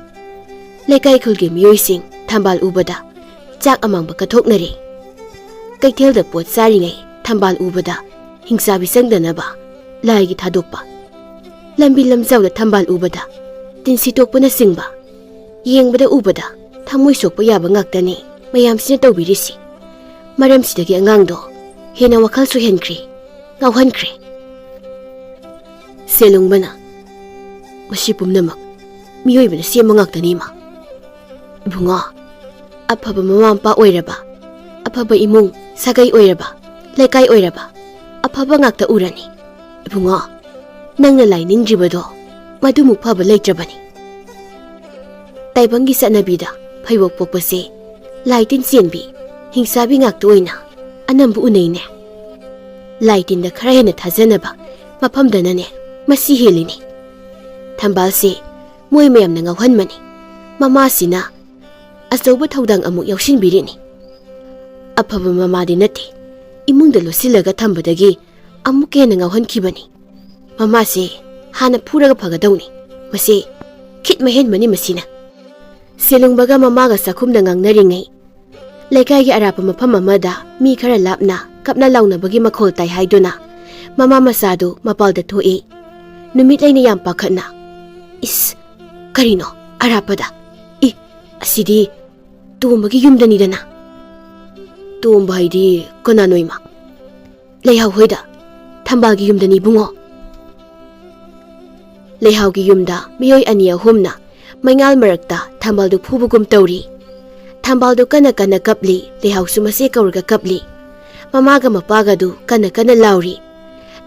ꯂꯩꯀꯥꯏ ꯈꯨꯜꯒꯤ ꯃꯤꯑꯣꯏꯁꯤꯡ ꯊꯝꯕꯥꯜ ꯎꯕꯗ ꯆꯥꯛ ꯑꯃꯥꯡꯕ ꯀꯠꯊꯣꯛꯅꯔꯦ꯫ ꯀꯩꯊꯦꯜꯗ ꯄꯣꯠ ꯆꯥꯔꯤꯉꯩ ꯊꯝꯕꯥꯜ ꯎꯕꯗ ꯍꯤꯡꯆꯥꯕꯤ ꯆꯪꯗꯅꯕ ꯂꯥꯏꯒꯤ ꯊꯥꯗꯣꯛꯄ꯫ ꯂꯝꯕꯤ ꯂꯝꯖꯥꯎꯗ ꯊꯝꯕꯥꯜ ꯎꯕꯗ ꯇꯤꯟꯁꯤ ꯇꯣꯛꯄꯅꯆꯤꯡꯕ꯫ ꯌꯦꯡꯕꯗ ꯎꯕꯗ ꯊꯃꯣꯏ ꯁꯣꯛꯄ ꯌꯥꯕ ꯉꯥꯛꯇꯅꯤ ꯃꯌꯥꯝꯁꯤꯅ ꯇꯧꯕꯤꯔꯤꯁꯤ꯫ ꯃꯔꯝꯁꯤꯗꯒꯤ ꯑꯉꯥꯡꯗꯣ ꯍꯦꯟꯅ ꯋꯥꯈꯜ ꯁꯣꯏꯍꯟꯈ꯭ꯔꯦ, ꯉꯥꯎꯍꯟꯈ꯭ꯔꯦ꯫ ꯁꯦꯂꯨꯡꯕꯅ, "ꯃꯁꯤ ꯄꯨꯝꯅꯃꯛ ꯃꯤꯑꯣꯏꯕꯅ ꯁꯦꯝꯕ ꯉꯥꯛꯇꯅꯤ, ꯏꯃꯥ꯫ ꯏꯕꯨꯡꯉꯣ, ꯑꯐꯕ ꯃꯃꯥ ꯃꯄꯥ ꯑꯣꯏꯔꯕ, ꯑꯐꯕ ꯏꯃꯨꯡ ꯁꯥꯒꯩ ꯑꯣꯏꯔꯕ, ꯂꯩꯀꯥꯏ ꯑꯣꯏꯔꯕ, ꯑꯐꯕ ꯉꯥꯛꯇ ꯎꯔꯅꯤ꯫ ꯏꯕꯨꯡꯉꯣ, ꯅꯪꯅ ꯂꯥꯏ ꯅꯤꯡꯗ꯭ꯔꯤꯕꯗꯣ ꯃꯗꯨꯃꯨꯛ ꯐꯕ ꯂꯩꯇ꯭ꯔꯕꯅꯤ꯫ ꯇꯥꯏꯕꯪꯒꯤ ꯆꯠꯅꯕꯤꯗ ꯐꯩꯕꯣꯛ ꯄꯣꯛꯄꯁꯦ ꯂꯥꯏ ꯇꯤꯟ ꯆꯦꯟꯕꯤ, ꯍꯤꯡꯆꯥꯕꯤ ꯉꯥꯛꯇ ꯑꯣꯏꯅ ꯑꯅꯝꯕ ꯎꯅꯩꯅꯦ꯫ ꯂꯥꯏ ꯇꯤꯟꯗ ꯈꯔ ꯍꯦꯟꯅ ꯊꯥꯖꯅꯕ ꯃꯐꯝꯗꯅꯅꯦ ꯃꯁꯤ ꯍꯦꯜꯂꯤꯅꯦ꯫ ꯊꯝꯕꯥꯜꯁꯦ ꯃꯣꯏ ꯃꯌꯥꯝꯅ ꯉꯥꯎꯍꯟꯕꯅꯤ꯫ ꯃꯃꯥꯁꯤꯅ ꯑꯆꯧꯕ ꯊꯧꯗꯥꯡ ꯑꯃꯨꯛ ꯌꯥꯎꯁꯤꯟꯕꯤꯔꯤꯅꯤ꯫ ꯑꯐꯕ ꯃꯃꯥꯗꯤ ꯅꯠꯇꯦ, ꯏꯃꯨꯡꯗ ꯂꯣꯠꯁꯤꯜꯂꯒ ꯊꯝꯕꯗꯒꯤ ꯑꯃꯨꯛꯀ ꯍꯦꯟꯅ ꯉꯥꯎꯍꯟꯈꯤꯕꯅꯤ꯫ ꯃꯃꯥꯁꯦ ꯍꯥꯟꯅ ꯐꯨꯔꯒ ꯐꯒꯗꯧꯅꯤ꯫ ꯃꯁꯤ ꯈꯤꯠ ꯃꯍꯦꯟꯕꯅꯤ ꯃꯁꯤꯅ꯫" ꯁꯦꯂꯨꯡꯕꯒ ꯃꯃꯥꯒ ꯆꯥꯛꯈꯨꯝꯗ ꯉꯥꯡꯅꯔꯤꯉꯩ, ꯂꯩꯀꯥꯏꯒꯤ ꯑꯔꯥꯞꯄ ꯃꯐꯝ ꯑꯃꯗ ꯃꯤ ꯈꯔ ꯂꯥꯞꯅ ꯀꯞꯅ ꯂꯥꯎꯅꯕꯒꯤ ꯃꯈꯣꯜ ꯇꯥꯏ ꯍꯥꯏꯗꯨꯅ ꯃꯃꯥ ꯃꯆꯥꯗꯨ ꯃꯄꯥꯜꯗ ꯊꯣꯛꯏ꯫ ꯅꯨꯃꯤꯠ ꯂꯩꯅ ꯌꯥꯝ ꯄꯥꯈꯠꯅ, "ꯏꯁ, ꯀꯔꯤꯅꯣ ꯑꯔꯥꯞꯄꯗ? ꯏ, ꯑꯁꯤꯗꯤ ꯇꯣꯝꯕꯒꯤ ꯌꯨꯝꯗꯅꯤꯗꯅ꯫" "ꯇꯣꯝꯕ ꯍꯥꯏꯗꯤ ꯀꯅꯥꯅꯣ, ꯏꯃꯥ?" "ꯂꯩꯍꯥꯎ ꯍꯣꯏꯗ, ꯊꯝꯕꯥꯜꯒꯤ ꯌꯨꯝꯗꯅꯤ ꯏꯕꯨꯡꯉꯣ꯫" ꯂꯩꯍꯥꯎꯒꯤ ꯌꯨꯝꯗ ꯃꯤꯑꯣꯏ ꯑꯅꯤ ꯑꯍꯨꯝꯅ ꯃꯩꯉꯥꯜ ꯃꯔꯛꯇ ꯊꯝꯕꯥꯜꯗꯨ ꯐꯨꯕꯒꯨꯝ ꯇꯧꯔꯤ꯫ ꯊꯝꯕꯥꯜꯗꯨ ꯀꯟꯅ ꯀꯟꯅ ꯀꯞꯂꯤ, ꯂꯩꯍꯥꯎꯁꯨ ꯃꯆꯦ ꯀꯧꯔꯒ ꯀꯞꯂꯤ꯫ ꯃꯃꯥꯒ ꯃꯄꯥꯒꯗꯨ ꯀꯟꯅ ꯀꯟꯅ ꯂꯥꯎꯔꯤ꯫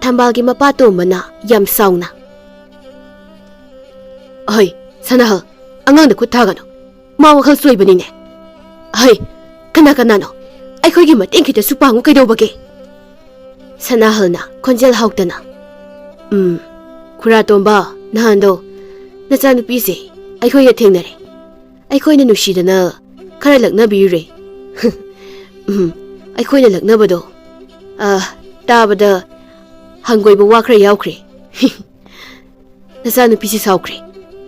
ꯊꯝꯕꯥꯜꯒꯤ ꯃꯄꯥ ꯇꯣꯝꯕꯅ ꯌꯥꯝ ꯁꯥꯎꯅ, "ꯑꯍꯩ, ꯁꯅꯥꯍꯜ, ꯑꯉꯥꯡꯗ ꯈꯨꯠ ꯊꯥꯒꯅꯨ꯫ ꯃꯥ ꯋꯥꯈꯜ ꯆꯣꯏꯕꯅꯤꯅꯦ꯫ ꯑꯍꯩ, ꯀꯅꯥ ꯀꯅꯥꯅꯣ? ꯑꯩꯈꯣꯏꯒꯤ ꯃꯇꯦꯡ ꯈꯤꯇꯁꯨ ꯄꯥꯡꯉꯨ ꯀꯩꯗꯧꯕꯒꯦ?" ꯁꯅꯥꯍꯜꯅ ꯈꯣꯟꯖꯦꯜ ꯍꯥꯎꯇꯅ, "ꯎꯝ, ꯈꯨꯔꯥ ꯇꯣꯝꯕ, ꯅꯍꯥꯟꯗꯣ ꯅꯆꯥꯅꯨꯄꯤꯁꯦ ꯑꯩꯈꯣꯏꯒ ꯊꯦꯡꯅꯔꯦ꯫ ꯑꯩꯈꯣꯏꯅ ꯅꯨꯡꯁꯤꯗꯅ ꯈꯔ ꯂꯛꯅꯕꯤꯔꯨꯔꯦ꯫" "ꯎꯝ, ꯑꯩꯈꯣꯏꯅ ꯂꯛꯅꯕꯗꯣ, ꯑ, ꯇꯥꯕꯗ ꯍꯪꯒꯣꯏꯕ ꯋꯥ ꯈꯔ ꯌꯥꯎꯈ꯭ꯔꯦ꯫" "ꯅꯆꯥꯅꯨꯄꯤꯁꯤ ꯁꯥꯎꯈ꯭ꯔꯦ꯫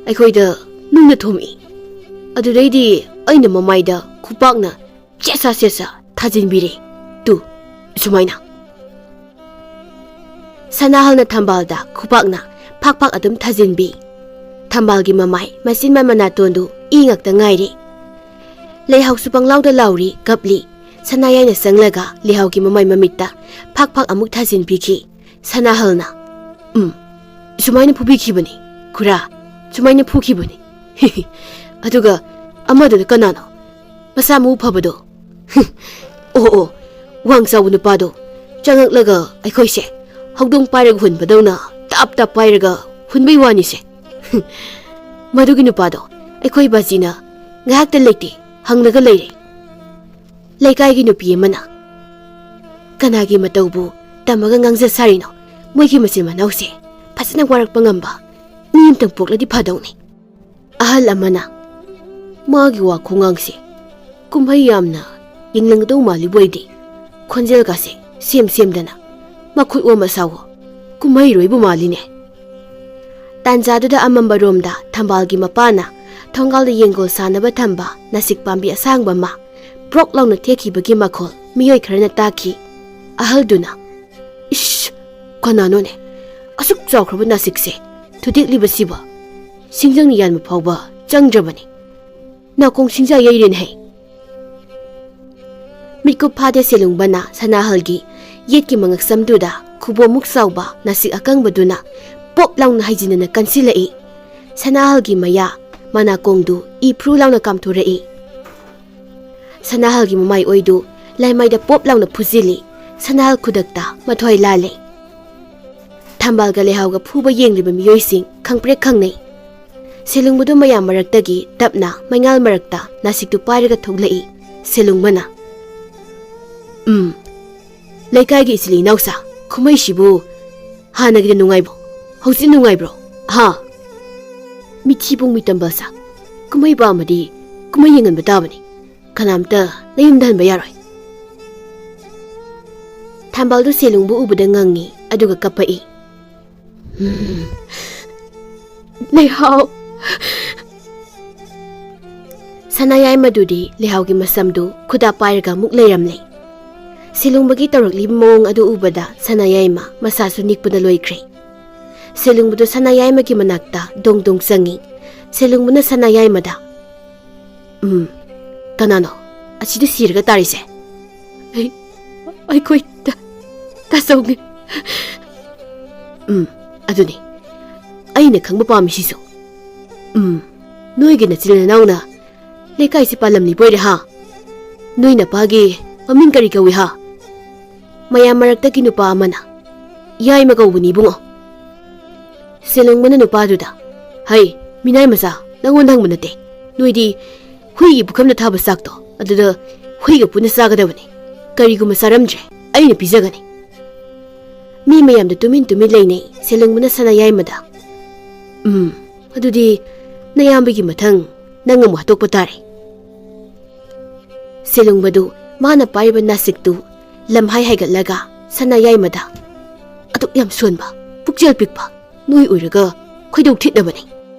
ꯑꯩꯈꯣꯏꯗ ꯅꯨꯡꯅ ꯊꯣꯝꯃꯛꯏ꯫ ꯑꯗꯨꯗꯩꯗꯤ ꯑꯩꯅ ꯃꯃꯥꯏꯗ ꯈꯨꯄꯥꯛꯅ ꯆꯦꯠꯁꯥ ꯆꯦꯠꯁꯥ ꯊꯥꯖꯤꯟꯕꯤꯔꯦ꯫ ꯇꯨ, ꯁꯨꯃꯥꯏꯅ꯫ ꯁꯅꯥꯍꯜꯅ ꯊꯝꯕꯥꯜꯗ ꯈꯨꯄꯥꯛꯅ ꯐꯥꯛ ꯐꯥꯛ ꯑꯗꯨꯝ ꯊꯥꯖꯤꯟꯕꯤ꯫ ꯊꯝꯕꯥꯜꯒꯤ ꯃꯃꯥꯏ, ꯃꯆꯤꯟ ꯃꯅꯥꯇꯣꯟꯗꯨ ꯏ ꯉꯥꯛꯇ ꯉꯥꯏꯔꯦ꯫ ꯂꯩꯍꯥꯎꯁꯨ ꯄꯪꯂꯥꯎꯗ ꯂꯥꯎꯔꯤ, ꯀꯞꯂꯤ꯫ ꯁꯅꯥꯌꯥꯏꯅ ꯆꯪꯂꯒ ꯂꯩꯍꯥꯎꯒꯤ ꯃꯃꯥꯏ ꯃꯃꯤꯠꯇ ꯐꯥꯛ ꯐꯥꯛ ꯑꯃꯨꯛ ꯊꯥꯖꯤꯟꯕꯤꯈꯤ꯫ ꯁꯅꯥꯍꯜꯅ, "ꯎꯝ, ꯁꯨꯃꯥꯏꯅ ꯐꯨꯕꯤꯈꯤꯕꯅꯤ, ꯈꯨꯔꯥ꯫ ꯁꯨꯃꯥꯏꯅ ꯐꯨꯈꯤꯕꯅꯤ꯫" "ꯑꯗꯨꯒ ꯑꯃꯗꯨꯅ ꯀꯅꯥꯅꯣ? ꯃꯁꯥ ꯃꯎ ꯐꯕꯗꯣ?" "ꯑꯣ, ꯑꯣ, ꯋꯥꯡ ꯆꯥꯎꯕ ꯅꯨꯄꯥꯗꯣ꯫ ꯆꯪꯉꯛꯂꯒ ꯑꯩꯈꯣꯏꯁꯦ ꯍꯧꯗꯣꯡ ꯄꯥꯏꯔꯒ ꯍꯨꯟꯕꯗꯧꯅ ꯇꯞ ꯇꯞ ꯄꯥꯏꯔꯒ ꯍꯨꯟꯕꯩ ꯋꯥꯅꯤꯁꯦ꯫" "ꯃꯗꯨꯒꯤ ꯅꯨꯄꯥꯗꯣ ꯑꯩꯈꯣꯏ ꯕꯥꯖꯤꯅ ꯉꯥꯏꯍꯥꯛꯇ ꯂꯩꯇꯦ ꯍꯪꯂꯒ ꯂꯩꯔꯦ꯫ ꯂꯩꯀꯥꯏꯒꯤ ꯅꯨꯄꯤ ꯑꯃꯅ꯫ ꯀꯅꯥꯒꯤ ꯃꯇꯧꯕꯨ ꯇꯝꯃꯒ ꯉꯥꯡꯖ ꯁꯥꯔꯤꯅꯣ? ꯃꯣꯏꯒꯤ ꯃꯆꯤꯟ ꯃꯅꯥꯎꯁꯦ ꯐꯖꯅ ꯋꯥꯔꯛꯄ ꯉꯝꯕ ꯃꯤ ꯑꯃꯇꯪ ꯄꯣꯛꯂꯗꯤ ꯐꯗꯧꯅꯤ꯫" ꯑꯍꯜ ꯑꯃꯅ, "ꯃꯥꯒꯤ ꯋꯥ ꯈꯣꯡꯉꯥꯡꯁꯦ ꯀꯨꯝꯍꯩ ꯌꯥꯝꯅ ꯌꯦꯡꯅꯤꯡꯒꯗꯧ ꯃꯥꯜꯂꯤꯕꯨ ꯑꯩꯗꯤ꯫ ꯈꯣꯟꯖꯦꯜꯒꯁꯦ ꯁꯦꯝ ꯁꯦꯝꯗꯅ, ꯃꯈꯨꯠ ꯑꯣꯝꯃ ꯁꯥꯎꯋꯣ꯫ ꯀꯨꯝꯍꯩꯔꯣꯏꯕꯨ ꯃꯥꯜꯂꯤꯅꯦ꯫" ꯇꯥꯟꯖꯥꯗꯨꯗ ꯑꯃꯝꯕꯔꯣꯝꯗ ꯊꯝꯕꯥꯜꯒꯤ ꯃꯄꯥꯅ ꯊꯣꯡꯒꯥꯜꯗ ꯌꯦꯡꯒꯣꯜ ꯁꯥꯅꯕ ꯊꯝꯕ ꯅꯥꯁꯤꯛ ꯄꯥꯝꯕꯤ ꯑꯁꯥꯡꯕ ꯑꯃ ꯄ꯭ꯔꯣꯛ ꯂꯥꯎꯅ ꯊꯦꯛꯈꯤꯕꯒꯤ ꯃꯈꯣꯜ ꯃꯤꯑꯣꯏ ꯈꯔꯅ ꯇꯥꯈꯤ꯫ ꯑꯍꯜꯗꯨꯅ, "ꯏꯁ, ꯀꯅꯥꯅꯣꯅꯦ? ꯑꯁꯨꯛ ꯆꯥꯎꯈ꯭ꯔꯕ ꯅꯥꯁꯤꯛꯁꯦ ꯊꯨꯗꯦꯛꯂꯤꯕꯁꯤꯕꯣ? ꯁꯤꯡꯖꯪꯅ ꯌꯥꯟꯕ ꯐꯥꯎꯕ ꯆꯪꯗ꯭ꯔꯕꯅꯤ꯫ ꯅꯥꯀꯣꯡ ꯁꯤꯡꯖꯥ ꯌꯩꯔꯦꯅꯦꯍꯦ!" ꯃꯤꯠꯀꯨꯞ ꯐꯥꯗꯦ ꯁꯦꯂꯨꯡꯕꯅ ꯁꯅꯥꯍꯜꯒꯤ ꯌꯦꯠꯀꯤ ꯃꯉꯛꯁꯝꯗꯨꯗ ꯈꯨꯕꯣꯝꯃꯨꯛ ꯆꯥꯎꯕ ꯅꯥꯁꯤꯛ ꯑꯀꯪꯕꯗꯨꯅ ꯄꯣꯞ ꯂꯥꯎꯅ ꯍꯩꯖꯤꯟꯅꯅ ꯀꯟꯁꯤꯜꯂꯛꯏ꯫ ꯁꯅꯥꯍꯜꯒꯤ ꯃꯌꯥ ꯃꯅꯥꯀꯣꯡꯗꯨ ꯏ ꯐ꯭ꯔꯨ ꯂꯥꯎꯅ ꯀꯥꯝꯊꯣꯔꯛꯏ꯫ ꯁꯅꯥꯍꯜꯒꯤ ꯃꯃꯥꯏ ꯑꯣꯏꯗꯨ ꯂꯥꯏꯃꯥꯏꯗ ꯄꯣꯞ ꯂꯥꯎꯅ ꯐꯨꯖꯤꯜꯂꯤ꯫ ꯁꯅꯥꯍꯜ ꯈꯨꯗꯛꯇ ꯃꯊ꯭ꯋꯥꯏ ꯂꯥꯜꯂꯦ꯫ ꯊꯝꯕꯥꯜꯒ ꯂꯩꯍꯥꯎꯒ ꯐꯨꯕ ꯌꯦꯡꯂꯤꯕ ꯃꯤꯑꯣꯏꯁꯤꯡ ꯈꯪꯄ꯭ꯔꯦꯛ ꯈꯪꯅꯩ꯫ ꯁꯦꯂꯨꯡꯕꯗꯨ ꯃꯌꯥꯝ ꯃꯔꯛꯇꯒꯤ ꯇꯞꯅ ꯃꯩꯉꯥꯜ ꯃꯔꯛꯇ ꯅꯥꯁꯤꯛꯇꯨ ꯄꯥꯏꯔꯒ ꯊꯣꯛꯂꯛꯏ꯫ ꯁꯦꯂꯨꯡꯕꯅ, "ꯎꯝ, ꯂꯩꯀꯥꯏꯒꯤ ꯏꯆꯤꯜ ꯏꯅꯥꯎꯁꯥ, ꯀꯨꯝꯍꯩꯁꯤꯕꯨ ꯍꯥꯟꯅꯒꯤꯗ ꯅꯨꯡꯉꯥꯏꯕ꯭ꯔꯣ? ꯍꯧꯖꯤꯛ ꯅꯨꯡꯉꯥꯏꯕ꯭ꯔꯣ? ꯍꯥ? ꯃꯤꯊꯤꯕꯣꯡ ꯃꯤꯇꯝꯕ ꯁꯥ, ꯀꯨꯝꯍꯩ ꯄꯥꯝꯃꯗꯤ ꯀꯨꯝꯍꯩ ꯌꯦꯡꯍꯟꯕ ꯇꯥꯕꯅꯤ꯫ ꯀꯅꯥꯝꯇ ꯅꯌꯨꯝꯗ ꯍꯟꯕ ꯌꯥꯔꯣꯏ꯫" ꯊꯝꯕꯥꯜꯗꯨ ꯁꯦꯂꯨꯡꯕꯨ ꯎꯕꯗ ꯉꯪꯉꯤ, ꯑꯗꯨꯒ ꯀꯞꯄꯛꯏ꯫ "ꯎꯝ, ꯂꯩꯍꯥꯎ, ꯁꯅꯥꯌꯥꯏꯃꯗꯨꯗꯤ ꯂꯩꯍꯥꯎꯒꯤ ꯃꯁꯝꯗꯨ ꯈꯨꯗꯥ ꯄꯥꯏꯔꯒ ꯑꯃꯨꯛ ꯂꯩꯔꯝꯂꯦ꯫ ꯁꯦꯂꯨꯡꯕꯒꯤ ꯇꯧꯔꯛꯂꯤꯕ ꯃꯑꯣꯡ ꯑꯗꯨ ꯎꯕꯗ ꯁꯅꯥꯌꯥꯏꯃ ꯃꯁꯥꯁꯨ ꯅꯤꯛꯄꯅ ꯂꯣꯏꯈ꯭ꯔꯦ꯫ ꯁꯦꯂꯨꯡꯕꯗꯨ ꯁꯅꯥꯌꯥꯏꯃꯒꯤ ꯃꯅꯥꯛꯇ ꯗꯣꯡ ꯗꯣꯡ ꯆꯪꯉꯤ꯫ ꯁꯦꯂꯨꯡꯕꯅ ꯁꯅꯥꯌꯥꯏꯃꯗ, "ꯎꯝ, ꯀꯅꯥꯅꯣ ꯑꯁꯤꯗ ꯁꯤꯔꯒ ꯇꯥꯔꯤꯁꯦ?" "ꯑꯩ, ꯑꯩꯈꯣꯏ ꯇ-, ꯇꯥꯆꯧꯅꯤ꯫" "ꯎꯝ, ꯑꯗꯨꯅꯤ ꯑꯩꯅ ꯈꯪꯕ ꯄꯥꯝꯃꯤꯁꯤꯁꯨ꯫ ꯎꯝ, ꯅꯣꯏꯒꯤ ꯅꯆꯤꯟ ꯅꯅꯥꯎꯅ ꯂꯩꯀꯥꯏꯁꯤ ꯄꯥꯜꯂꯝꯂꯤꯕꯣꯏꯔꯦ ꯍꯥ? ꯅꯣꯏ ꯅꯄꯥꯒꯤ ꯃꯃꯤꯡ ꯀꯔꯤ ꯀꯧꯏ ꯍꯥ?" ꯃꯌꯥꯝ ꯃꯔꯛꯇꯒꯤ ꯅꯨꯄꯥ ꯑꯃꯅ, "ꯌꯥꯏꯃ ꯀꯧꯕꯅꯤ ꯏꯕꯨꯡꯉꯣ꯫" ꯁꯦꯂꯨꯡꯕꯅ ꯅꯨꯄꯥꯗꯨꯗ, "ꯍꯩ, ꯃꯤꯅꯥꯏ ꯃꯆꯥ, ꯅꯪꯉꯣꯟꯗ ꯍꯪꯕ ꯅꯠꯇꯦ꯫ ꯅꯣꯏꯗꯤ ꯍꯨꯏꯒꯤ ꯄꯨꯈꯝꯗ ꯊꯥꯕ ꯆꯥꯛꯇꯣ ꯑꯗꯨꯗ ꯍꯨꯏꯒ ꯄꯨꯟꯅ ꯆꯥꯒꯗꯕꯅꯤ꯫ ꯀꯔꯤꯒꯨꯝꯕ ꯆꯥꯔꯝꯗ꯭ꯔꯦ, ꯑꯩꯅ ꯄꯤꯖꯒꯅꯤ꯫" ꯃꯤ ꯃꯌꯥꯝꯗ ꯇꯨꯃꯤꯟ ꯇꯨꯃꯤꯟ ꯂꯩꯅꯩ꯫ ꯁꯦꯂꯨꯡꯕꯅ ꯁꯅꯥꯌꯥꯏꯃꯗ, "ꯎꯝ, ꯑꯗꯨꯗꯤ ꯅꯌꯥꯝꯕꯒꯤ ꯃꯊꯪ ꯅꯪ ꯑꯃꯨꯛ ꯍꯥꯠꯇꯣꯛꯄ ꯇꯥꯔꯦ꯫" ꯁꯦꯂꯨꯡꯕꯗꯨ ꯃꯥꯅ ꯄꯥꯏꯔꯤꯕ ꯅꯥꯁꯤꯛꯇꯨ ꯂꯝꯍꯥꯏ ꯍꯥꯏꯒꯠꯂꯒ ꯁꯅꯥꯌꯥꯏꯃꯗ, "ꯑꯗꯨꯛ ꯌꯥꯝ ꯁꯣꯟꯕ, ꯄꯨꯛꯆꯦꯜ ꯄꯤꯛꯄ ꯅꯣꯏ ꯑꯣꯏꯔꯒ ꯈꯣꯏꯗꯧ ꯊꯤꯠꯅꯕꯅꯤ꯫"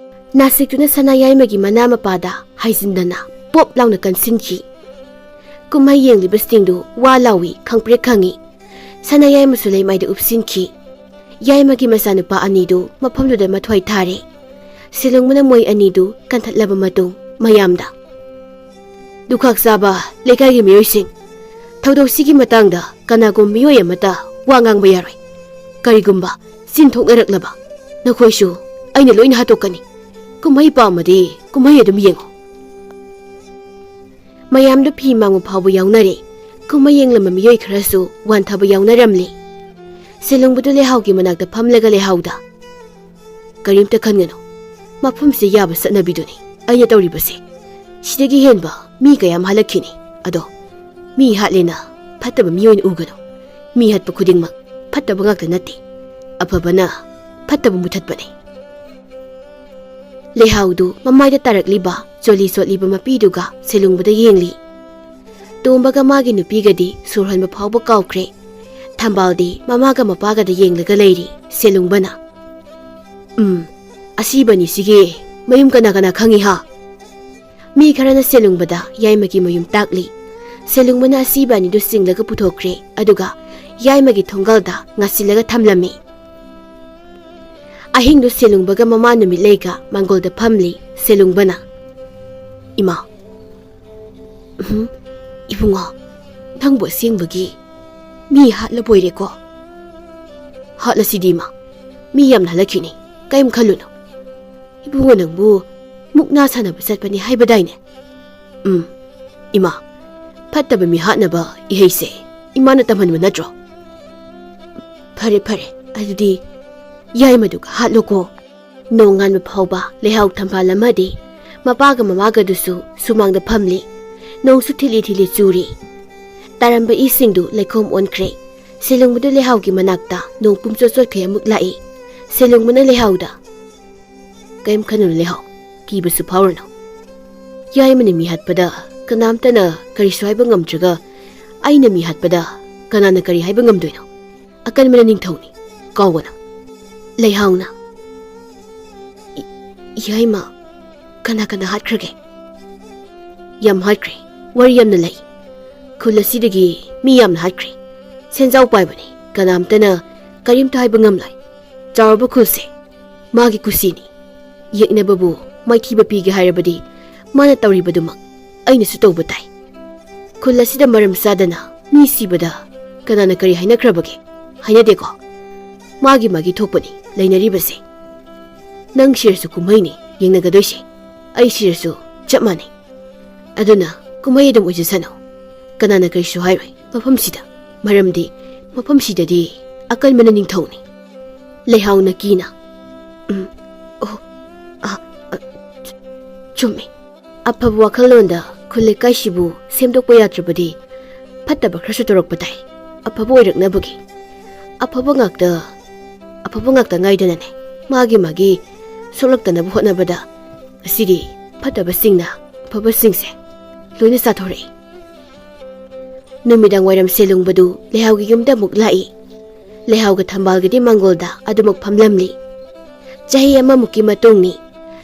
ꯅꯥꯁꯤꯛꯇꯨꯅ ꯁꯅꯥꯌꯥꯏꯃꯒꯤ ꯃꯅꯥ ꯃꯄꯥꯗ ꯍꯥꯏꯖꯤꯟꯗꯅ ꯄꯣꯞ ꯂꯥꯎꯅ ꯀꯟꯁꯤꯟꯈꯤ꯫ ꯀꯨꯝꯍꯩ ꯌꯦꯡꯂꯤꯕꯁꯤꯡꯗꯨ ꯋꯥ ꯂꯥꯎꯏ, ꯈꯪꯄ꯭ꯔꯦꯛ ꯈꯪꯏ꯫ ꯁꯅꯥꯌꯥꯏꯃꯁꯨ ꯂꯩꯃꯥꯏꯗ ꯎꯞꯁꯤꯟꯈꯤ꯫ ꯌꯥꯏꯃꯒꯤ ꯃꯆꯥꯅꯨꯄꯥ ꯑꯅꯤꯗꯨ ꯃꯐꯝꯗꯨꯗ ꯃꯊ꯭ꯋꯥꯏ ꯊꯥꯔꯦ꯫ ꯁꯦꯂꯨꯡꯕꯅ ꯃꯣꯏ ꯑꯅꯤꯗꯨ ꯀꯟꯊꯠꯂꯕ ꯃꯇꯨꯡ ꯃꯌꯥꯝꯗ, "ꯗꯨꯈꯥꯛ ꯆꯥꯕ ꯂꯩꯀꯥꯏꯒꯤ ꯃꯤꯑꯣꯏꯁꯤꯡ, ꯊꯧꯗꯣꯛꯁꯤꯒꯤ ꯃꯇꯥꯡꯗ ꯀꯅꯥꯒꯨꯝꯕ ꯃꯤꯑꯣꯏ ꯑꯃꯠꯇ ꯋꯥ ꯉꯥꯡꯕ ꯌꯥꯔꯣꯏ꯫ ꯀꯔꯤꯒꯨꯝꯕ ꯆꯤꯟ ꯊꯣꯛꯅꯔꯛꯂꯕ, ꯅꯈꯣꯏꯁꯨ ꯑꯩꯅ ꯂꯣꯏꯅ ꯍꯥꯠꯇꯣꯛꯀꯅꯤ꯫ ꯀꯨꯝꯍꯩ ꯄꯥꯝꯃꯗꯤ ꯀꯨꯝꯍꯩ ꯑꯗꯨꯝ ꯌꯦꯡꯉꯨ꯫" ꯃꯌꯥꯝꯗꯨ ꯐꯤ ꯃꯥꯡꯕ ꯐꯥꯎꯕ ꯌꯥꯎꯅꯔꯦ꯫ ꯀꯨꯝꯍꯩ ꯌꯦꯡꯂꯝꯕ ꯃꯤꯑꯣꯏ ꯈꯔꯁꯨ ꯋꯥꯟꯊꯕ ꯌꯥꯎꯅꯔꯝꯂꯦ꯫ ꯁꯦꯂꯨꯡꯕꯗꯨ ꯂꯩꯍꯥꯎꯒꯤ ꯃꯅꯥꯛꯇ ꯐꯝꯂꯒ ꯂꯩꯍꯥꯎꯗ, "ꯀꯔꯤꯝꯇ ꯈꯟꯒꯅꯨ, ꯃꯐꯝꯁꯤꯗ ꯌꯥꯕ ꯆꯠꯅꯕꯤꯗꯨꯅꯤ ꯑꯩꯅ ꯇꯧꯔꯤꯕꯁꯦ꯫ ꯁꯤꯗꯒꯤ ꯍꯦꯟꯕ ꯃꯤ ꯀꯌꯥꯝ ꯍꯥꯠꯂꯛꯈꯤꯅꯤ꯫ ꯑꯗꯣ ꯃꯤ ꯍꯥꯠꯂꯦꯅ ꯐꯠꯇꯕ ꯃꯤ ꯑꯣꯏꯅ ꯎꯒꯅꯨ꯫ ꯃꯤ ꯍꯥꯠꯄ ꯈꯨꯗꯤꯡꯃꯛ ꯐꯠꯇꯕ ꯉꯥꯛꯇ ꯅꯠꯇꯦ꯫ ꯑꯐꯕꯅ ꯐꯠꯇꯕ ꯃꯨꯊꯠꯄꯅꯤ꯫" ꯂꯩꯍꯥꯎꯗꯨ ꯃꯃꯥꯏꯗ ꯇꯥꯔꯛꯂꯤꯕ ꯆꯣꯂꯤ ꯆꯣꯠꯂꯤꯕ ꯃꯄꯤꯗꯨꯒ ꯁꯦꯂꯨꯡꯕꯗ ꯌꯦꯡꯂꯤ꯫ ꯇꯣꯝꯕꯒ ꯃꯥꯒꯤ ꯅꯨꯄꯤꯒꯗꯤ ꯁꯣꯔ ꯍꯣꯟꯕ ꯐꯥꯎꯕ ꯀꯥꯎꯈ꯭ꯔꯦ꯫ ꯊꯝꯕꯥꯜꯗꯤ ꯃꯃꯥꯒ ꯃꯄꯥꯒꯗ ꯌꯦꯡꯂꯒ ꯂꯩꯔꯤ꯫ ꯁꯦꯂꯨꯡꯕꯅ, "ꯎꯝ, ꯑꯁꯤꯕꯅꯤꯁꯤꯒꯤ ꯃꯌꯨꯝ ꯀꯅꯥ ꯀꯅꯥ ꯈꯪꯏ ꯍꯥ?" ꯃꯤ ꯈꯔꯅ ꯁꯦꯂꯨꯡꯕꯗ ꯌꯥꯏꯃꯒꯤ ꯃꯌꯨꯝ ꯇꯥꯛꯂꯤ꯫ ꯁꯦꯂꯨꯡꯕꯅ ꯑꯁꯤꯕ ꯑꯅꯤꯗꯨ ꯆꯤꯡꯂꯒ ꯄꯨꯊꯣꯛꯈ꯭ꯔꯦ, ꯑꯗꯨꯒ ꯌꯥꯏꯃꯒꯤ ꯊꯣꯡꯒꯜꯗ ꯉꯥꯁꯤꯜꯂꯒ ꯊꯝꯂꯝꯃꯤ꯫ ꯑꯍꯤꯡꯗꯨ ꯁꯦꯂꯨꯡꯕꯒ ꯃꯃꯥ ꯅꯨꯃꯤꯠꯂꯩꯒ ꯃꯥꯡꯒꯣꯜꯗ ꯐꯝꯂꯤ꯫ ꯁꯦꯂꯨꯡꯕꯅ, "ꯏꯃꯥ, ꯎꯝ, ꯏꯕꯨꯡꯉꯣ, ꯅꯪꯕꯨ ꯑꯁꯦꯡꯕꯒꯤ ꯃꯤ ꯍꯥꯠꯂꯕꯣꯏꯔꯦꯀꯣ?" "ꯍꯥꯠꯂꯁꯤꯗꯤ, ꯏꯃꯥ, ꯃꯤ ꯌꯥꯝꯅ ꯍꯜꯂꯛꯈꯤꯅꯤ, ꯀꯔꯤꯝ ꯈꯜꯂꯨꯅꯨ꯫ ꯏꯕꯨꯡꯉꯣ, ꯅꯪꯕꯨ ꯃꯨꯛꯅꯥ ꯁꯥꯟꯅꯕ ꯆꯠꯄꯅꯤ ꯍꯥꯏꯕꯗꯥꯏꯅꯦ?" "ꯎꯝ, ꯏꯃꯥ, ꯐꯠꯇꯕ ꯃꯤ ꯍꯥꯠꯅꯕ ꯏꯍꯩꯁꯦ ꯏꯃꯥꯅ ꯇꯝꯍꯟꯕ ꯅꯠꯇ꯭ꯔꯣ?" "ꯐꯔꯦ, ꯐꯔꯦ, ꯑꯗꯨꯗꯤ ꯌꯥꯏꯃꯗꯨꯒ ꯍꯥꯠꯂꯣꯀꯣ꯫" ꯅꯣꯡꯉꯥꯟꯕ ꯐꯥꯎꯕ ꯂꯩꯍꯥꯎ ꯊꯝꯕꯥꯜ ꯑꯃꯗꯤ ꯃꯄꯥꯒ ꯃꯃꯥꯒꯗꯨꯁꯨ ꯁꯨꯃꯥꯡꯗ ꯐꯝꯂꯤ꯫ ꯅꯣꯡꯁꯨ ꯊꯤꯂꯤ ꯊꯤꯂꯤ ꯆꯨꯔꯤ꯫ ꯇꯥꯔꯝꯕ ꯏꯁꯤꯡꯗꯨ ꯂꯩꯈꯣꯝ ꯑꯣꯟꯈ꯭ꯔꯦ꯫ ꯁꯦꯂꯨꯡꯕꯗꯨ ꯂꯩꯍꯥꯎꯒꯤ ꯃꯅꯥꯛꯇ ꯅꯣꯡ ꯄꯨꯝꯆꯣꯠ ꯆꯣꯠꯈꯩ ꯑꯃꯨꯛ ꯂꯥꯛꯏ꯫ ꯁꯦꯂꯨꯡꯕꯅ ꯂꯩꯍꯥꯎꯗ, "ꯀꯔꯤꯝ ꯈꯟꯅꯨ ꯂꯩꯍꯥꯎ, ꯀꯤꯕꯁꯨ ꯐꯥꯎꯔꯅꯨ꯫ ꯌꯥꯏꯃꯅ ꯃꯤ ꯍꯥꯠꯄꯗ ꯀꯅꯥꯝꯇꯅ ꯀꯔꯤꯁꯨ ꯍꯥꯏꯕ ꯉꯝꯗ꯭ꯔꯒ, ꯑꯩꯅ ꯃꯤ ꯍꯥꯠꯄꯗ ꯀꯅꯥꯅ ꯀꯔꯤ ꯍꯥꯏꯕ ꯉꯝꯗꯣꯏꯅꯣ? ꯑꯀꯟꯕꯅ ꯅꯤꯡꯊꯧꯅꯤ, ꯀꯥꯎꯒꯅꯨ꯫" ꯂꯩꯍꯥꯎꯅ, "ꯏ-, ꯌꯥꯏꯃ, ꯀꯅꯥ ꯀꯅꯥ ꯍꯥꯠꯈ꯭ꯔꯒꯦ?" "ꯌꯥꯝ ꯍꯥꯠꯈ꯭ꯔꯦ, ꯋꯥꯔꯤ ꯌꯥꯝꯅ ꯂꯩ꯫ ꯈꯨꯜ ꯑꯁꯤꯗꯒꯤ ꯃꯤ ꯌꯥꯝꯅ ꯍꯥꯠꯈ꯭ꯔꯦ꯫ ꯁꯦꯟꯖꯥꯎ ꯄꯥꯏꯕꯅꯤ, ꯀꯅꯥꯝꯇꯅ ꯀꯔꯤꯝꯇ ꯍꯥꯏꯕ ꯉꯝꯂꯣꯏ꯫ ꯆꯥꯎꯔꯕ ꯈꯨꯜꯁꯦ ꯃꯥꯒꯤ ꯀꯨꯁꯤꯅꯤ꯫ ꯌꯦꯛꯅꯕꯕꯨ ꯃꯥꯏꯊꯤꯕ ꯄꯤꯒꯦ ꯍꯥꯏꯔꯕꯗꯤ ꯃꯥꯅ ꯇꯧꯔꯤꯕꯗꯨꯃꯛ ꯑꯩꯅꯁꯨ ꯇꯧꯕ ꯇꯥꯏ꯫ ꯈꯨꯜ ꯑꯁꯤꯗ ꯃꯔꯝ ꯆꯥꯗꯅ ꯃꯤ ꯁꯤꯕꯗ ꯀꯅꯥꯅ ꯀꯔꯤ ꯍꯥꯏꯅꯈ꯭ꯔꯕꯒꯦ? ꯍꯥꯏꯅꯗꯦꯀꯣ? ꯃꯥꯒꯤ ꯃꯥꯒꯤ ꯊꯣꯛꯄꯅꯤ ꯂꯩꯅꯔꯤꯕꯁꯦ꯫ ꯅꯪ ꯁꯤꯔꯁꯨ ꯀꯨꯝꯍꯩꯅꯤ ꯌꯦꯡꯅꯒꯗꯣꯏꯁꯦ, ꯑꯩ ꯁꯤꯔꯁꯨ ꯆꯞ ꯃꯥꯟꯅꯩ꯫ ꯑꯗꯨꯅ ꯀꯨꯝꯍꯩ ꯑꯗꯨꯝ ꯑꯣꯏꯖꯁꯅꯨ, ꯀꯅꯥꯅ ꯀꯔꯤꯁꯨ ꯍꯥꯏꯔꯣꯏ ꯃꯐꯝꯁꯤꯗ꯫ ꯃꯔꯝꯗꯤ ꯃꯐꯝꯁꯤꯗꯗꯤ ꯑꯀꯟꯕꯅ ꯅꯤꯡꯊꯧꯅꯤ꯫" ꯂꯩꯍꯥꯎꯅ ꯀꯤꯅ, "ꯎꯝ, ꯑꯣ, ꯑ, ꯑ, ꯆꯨ-, ꯆꯨꯝꯃꯤ꯫ ꯑꯐꯕ ꯋꯥꯈꯜꯂꯣꯟꯗ ꯈꯨꯜ ꯂꯩꯀꯥꯏꯁꯤꯕꯨ ꯁꯦꯝꯗꯣꯛꯄ ꯌꯥꯗ꯭ꯔꯕꯗꯤ ꯐꯠꯇꯕ ꯈꯔꯁꯨ ꯇꯧꯔꯛꯄ ꯇꯥꯏ꯫ ꯑꯐꯕ ꯑꯣꯏꯔꯛꯅꯕꯒꯤ꯫ ꯑꯐꯕ ꯉꯥꯛꯇ, ꯑꯐꯕ ꯉꯥꯛꯇ ꯉꯥꯏꯗꯅꯅꯦ ꯃꯥꯒꯤ ꯃꯥꯒꯤ ꯁꯣꯛꯂꯛꯇꯅꯕ ꯍꯣꯠꯅꯕꯗ ꯉꯁꯤꯗꯤ ꯐꯠꯇꯕꯁꯤꯡꯅ ꯑꯐꯕꯁꯤꯡꯁꯦ ꯂꯣꯏꯅ ꯆꯥꯊꯣꯔꯛꯏ꯫" ꯅꯨꯃꯤꯗꯥꯡ ꯋꯥꯏꯔꯝ ꯁꯦꯂꯨꯡꯕꯗꯨ ꯂꯩꯍꯥꯎꯒꯤ ꯌꯨꯝꯗ ꯑꯃꯨꯛ ꯂꯥꯛꯏ꯫ ꯂꯩꯍꯥꯎꯒ ꯊꯝꯕꯥꯜꯒꯗꯤ ꯃꯥꯡꯒꯣꯜꯗ ꯑꯗꯨꯃꯛ ꯐꯝꯂꯝꯂꯤ꯫ ꯆꯍꯤ ꯑꯃꯃꯨꯛꯀꯤ ꯃꯇꯨꯡꯅꯤ꯫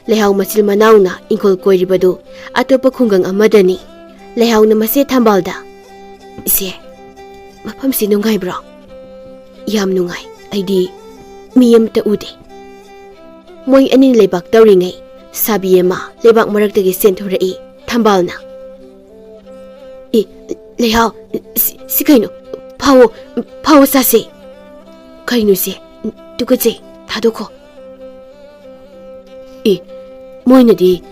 ꯂꯩꯍꯥꯎ ꯃꯆꯤꯜ ꯃꯅꯥꯎꯅ ꯏꯪꯈꯣꯜ ꯀꯣꯏꯔꯤꯕꯗꯨ ꯑꯇꯣꯞꯄ ꯈꯨꯡꯒꯪ ꯑꯃꯗꯅꯤ꯫ ꯂꯩꯍꯥꯎꯅ ꯃꯆꯦ ꯊꯝꯕꯥꯜꯗ, "ꯏꯆꯦ, ꯃꯐꯝꯁꯤ ꯅꯨꯡꯉꯥꯏꯕ꯭ꯔꯣ?" "ꯌꯥꯝ ꯅꯨꯡꯉꯥꯏ꯫ ꯑꯩꯗꯤ ꯃꯤ ꯑꯃꯇ ꯎꯗꯦ꯫" ꯃꯣꯏ ꯑꯅꯤ ꯂꯩꯕꯥꯛ ꯇꯧꯔꯤꯉꯩ ꯁꯥꯕꯤ ꯑꯃ ꯂꯩꯕꯥꯛ ꯃꯔꯛꯇꯒꯤ ꯆꯦꯟꯊꯣꯔꯛꯏ꯫ ꯊꯝꯕꯥꯜꯅ, "ꯑꯦ, ꯂꯩꯍꯥꯎ, ꯁꯤ, ꯁꯤ ꯀꯩꯅꯣ? ꯐꯥꯎꯑꯣ, ꯐꯥꯎꯑꯣ ꯆꯥꯁꯦ꯫" "ꯀꯩꯅꯣ ꯁꯦ? ꯇꯨꯀꯠꯆꯩ, ꯊꯥꯗꯣꯛꯈꯣ꯫" "ꯑꯦ, ꯃꯣꯏꯅꯗꯤ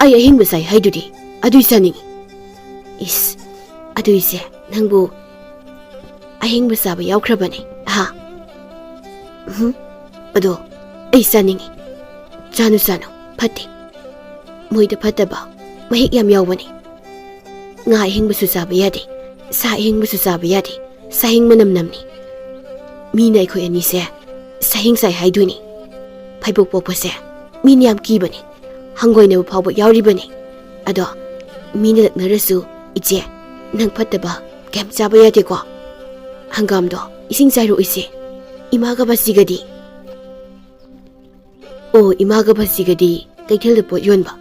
ꯑꯩ ꯑꯍꯤꯡꯕ ꯆꯥꯏ ꯍꯥꯏꯗꯨꯗꯤ, ꯑꯗꯨꯏ ꯆꯥꯅꯤꯡꯉꯤ꯫" "ꯏꯁ, ꯑꯗꯨꯏꯁꯦ ꯅꯪꯕꯨ ꯑꯍꯤꯡꯕ ꯆꯥꯕ ꯌꯥꯎꯈ꯭ꯔꯕꯅꯦ, ꯍꯥ?" "ꯎꯝ, ꯑꯗꯣ ꯑꯩ ꯆꯥꯅꯤꯡꯉꯤ꯫" "ꯆꯥꯅꯨ, ꯆꯥꯅꯨ, ꯐꯠꯇꯦ꯫ ꯃꯣꯏꯗ ꯐꯠꯇꯕ ꯃꯍꯤꯛ ꯌꯥꯝ ꯌꯥꯎꯕꯅꯦ꯫ ꯉꯥ ꯑꯍꯤꯡꯕꯁꯨ ꯆꯥꯕ ꯌꯥꯗꯦ, ꯁꯥ ꯑꯍꯤꯡꯕꯁꯨ ꯆꯥꯕ ꯌꯥꯗꯦ꯫ ꯁꯥꯍꯤꯡ ꯃꯅꯝ ꯅꯝꯅꯤ꯫ ꯃꯤꯅ ꯑꯩꯈꯣꯏ ꯑꯅꯤꯁꯦ ꯁꯥꯍꯤꯡ ꯆꯥꯏ ꯍꯥꯏꯗꯣꯏꯅꯤ꯫ ꯐꯩꯕꯣꯛ ꯄꯣꯛꯄꯁꯦ ꯃꯤꯅ ꯌꯥꯝ ꯀꯤꯕꯅꯦ꯫ ꯍꯪꯒꯣꯏꯅꯕ ꯐꯥꯎꯕ ꯌꯥꯎꯔꯤꯕꯅꯦ꯫ ꯑꯗꯣ ꯃꯤꯅ ꯂꯛꯅꯔꯁꯨ, ꯏꯆꯦ, ꯅꯪ ꯐꯠꯇꯕ ꯀꯩꯝ ꯆꯥꯕ ꯌꯥꯗꯦꯀꯣ? ꯍꯪꯒꯥꯝꯗꯣ ꯏꯁꯤꯡ ꯆꯥꯏꯔꯣ ꯏꯆꯦ꯫ ꯏꯃꯥꯒ ꯕꯥꯁꯤꯒꯗꯤ?" "ꯑꯣ, ꯏꯃꯥꯒ ꯕꯥꯁꯤꯒꯗꯤ ꯀꯩꯊꯦꯜꯗ ꯄꯣꯠ ꯌꯣꯟꯕ꯫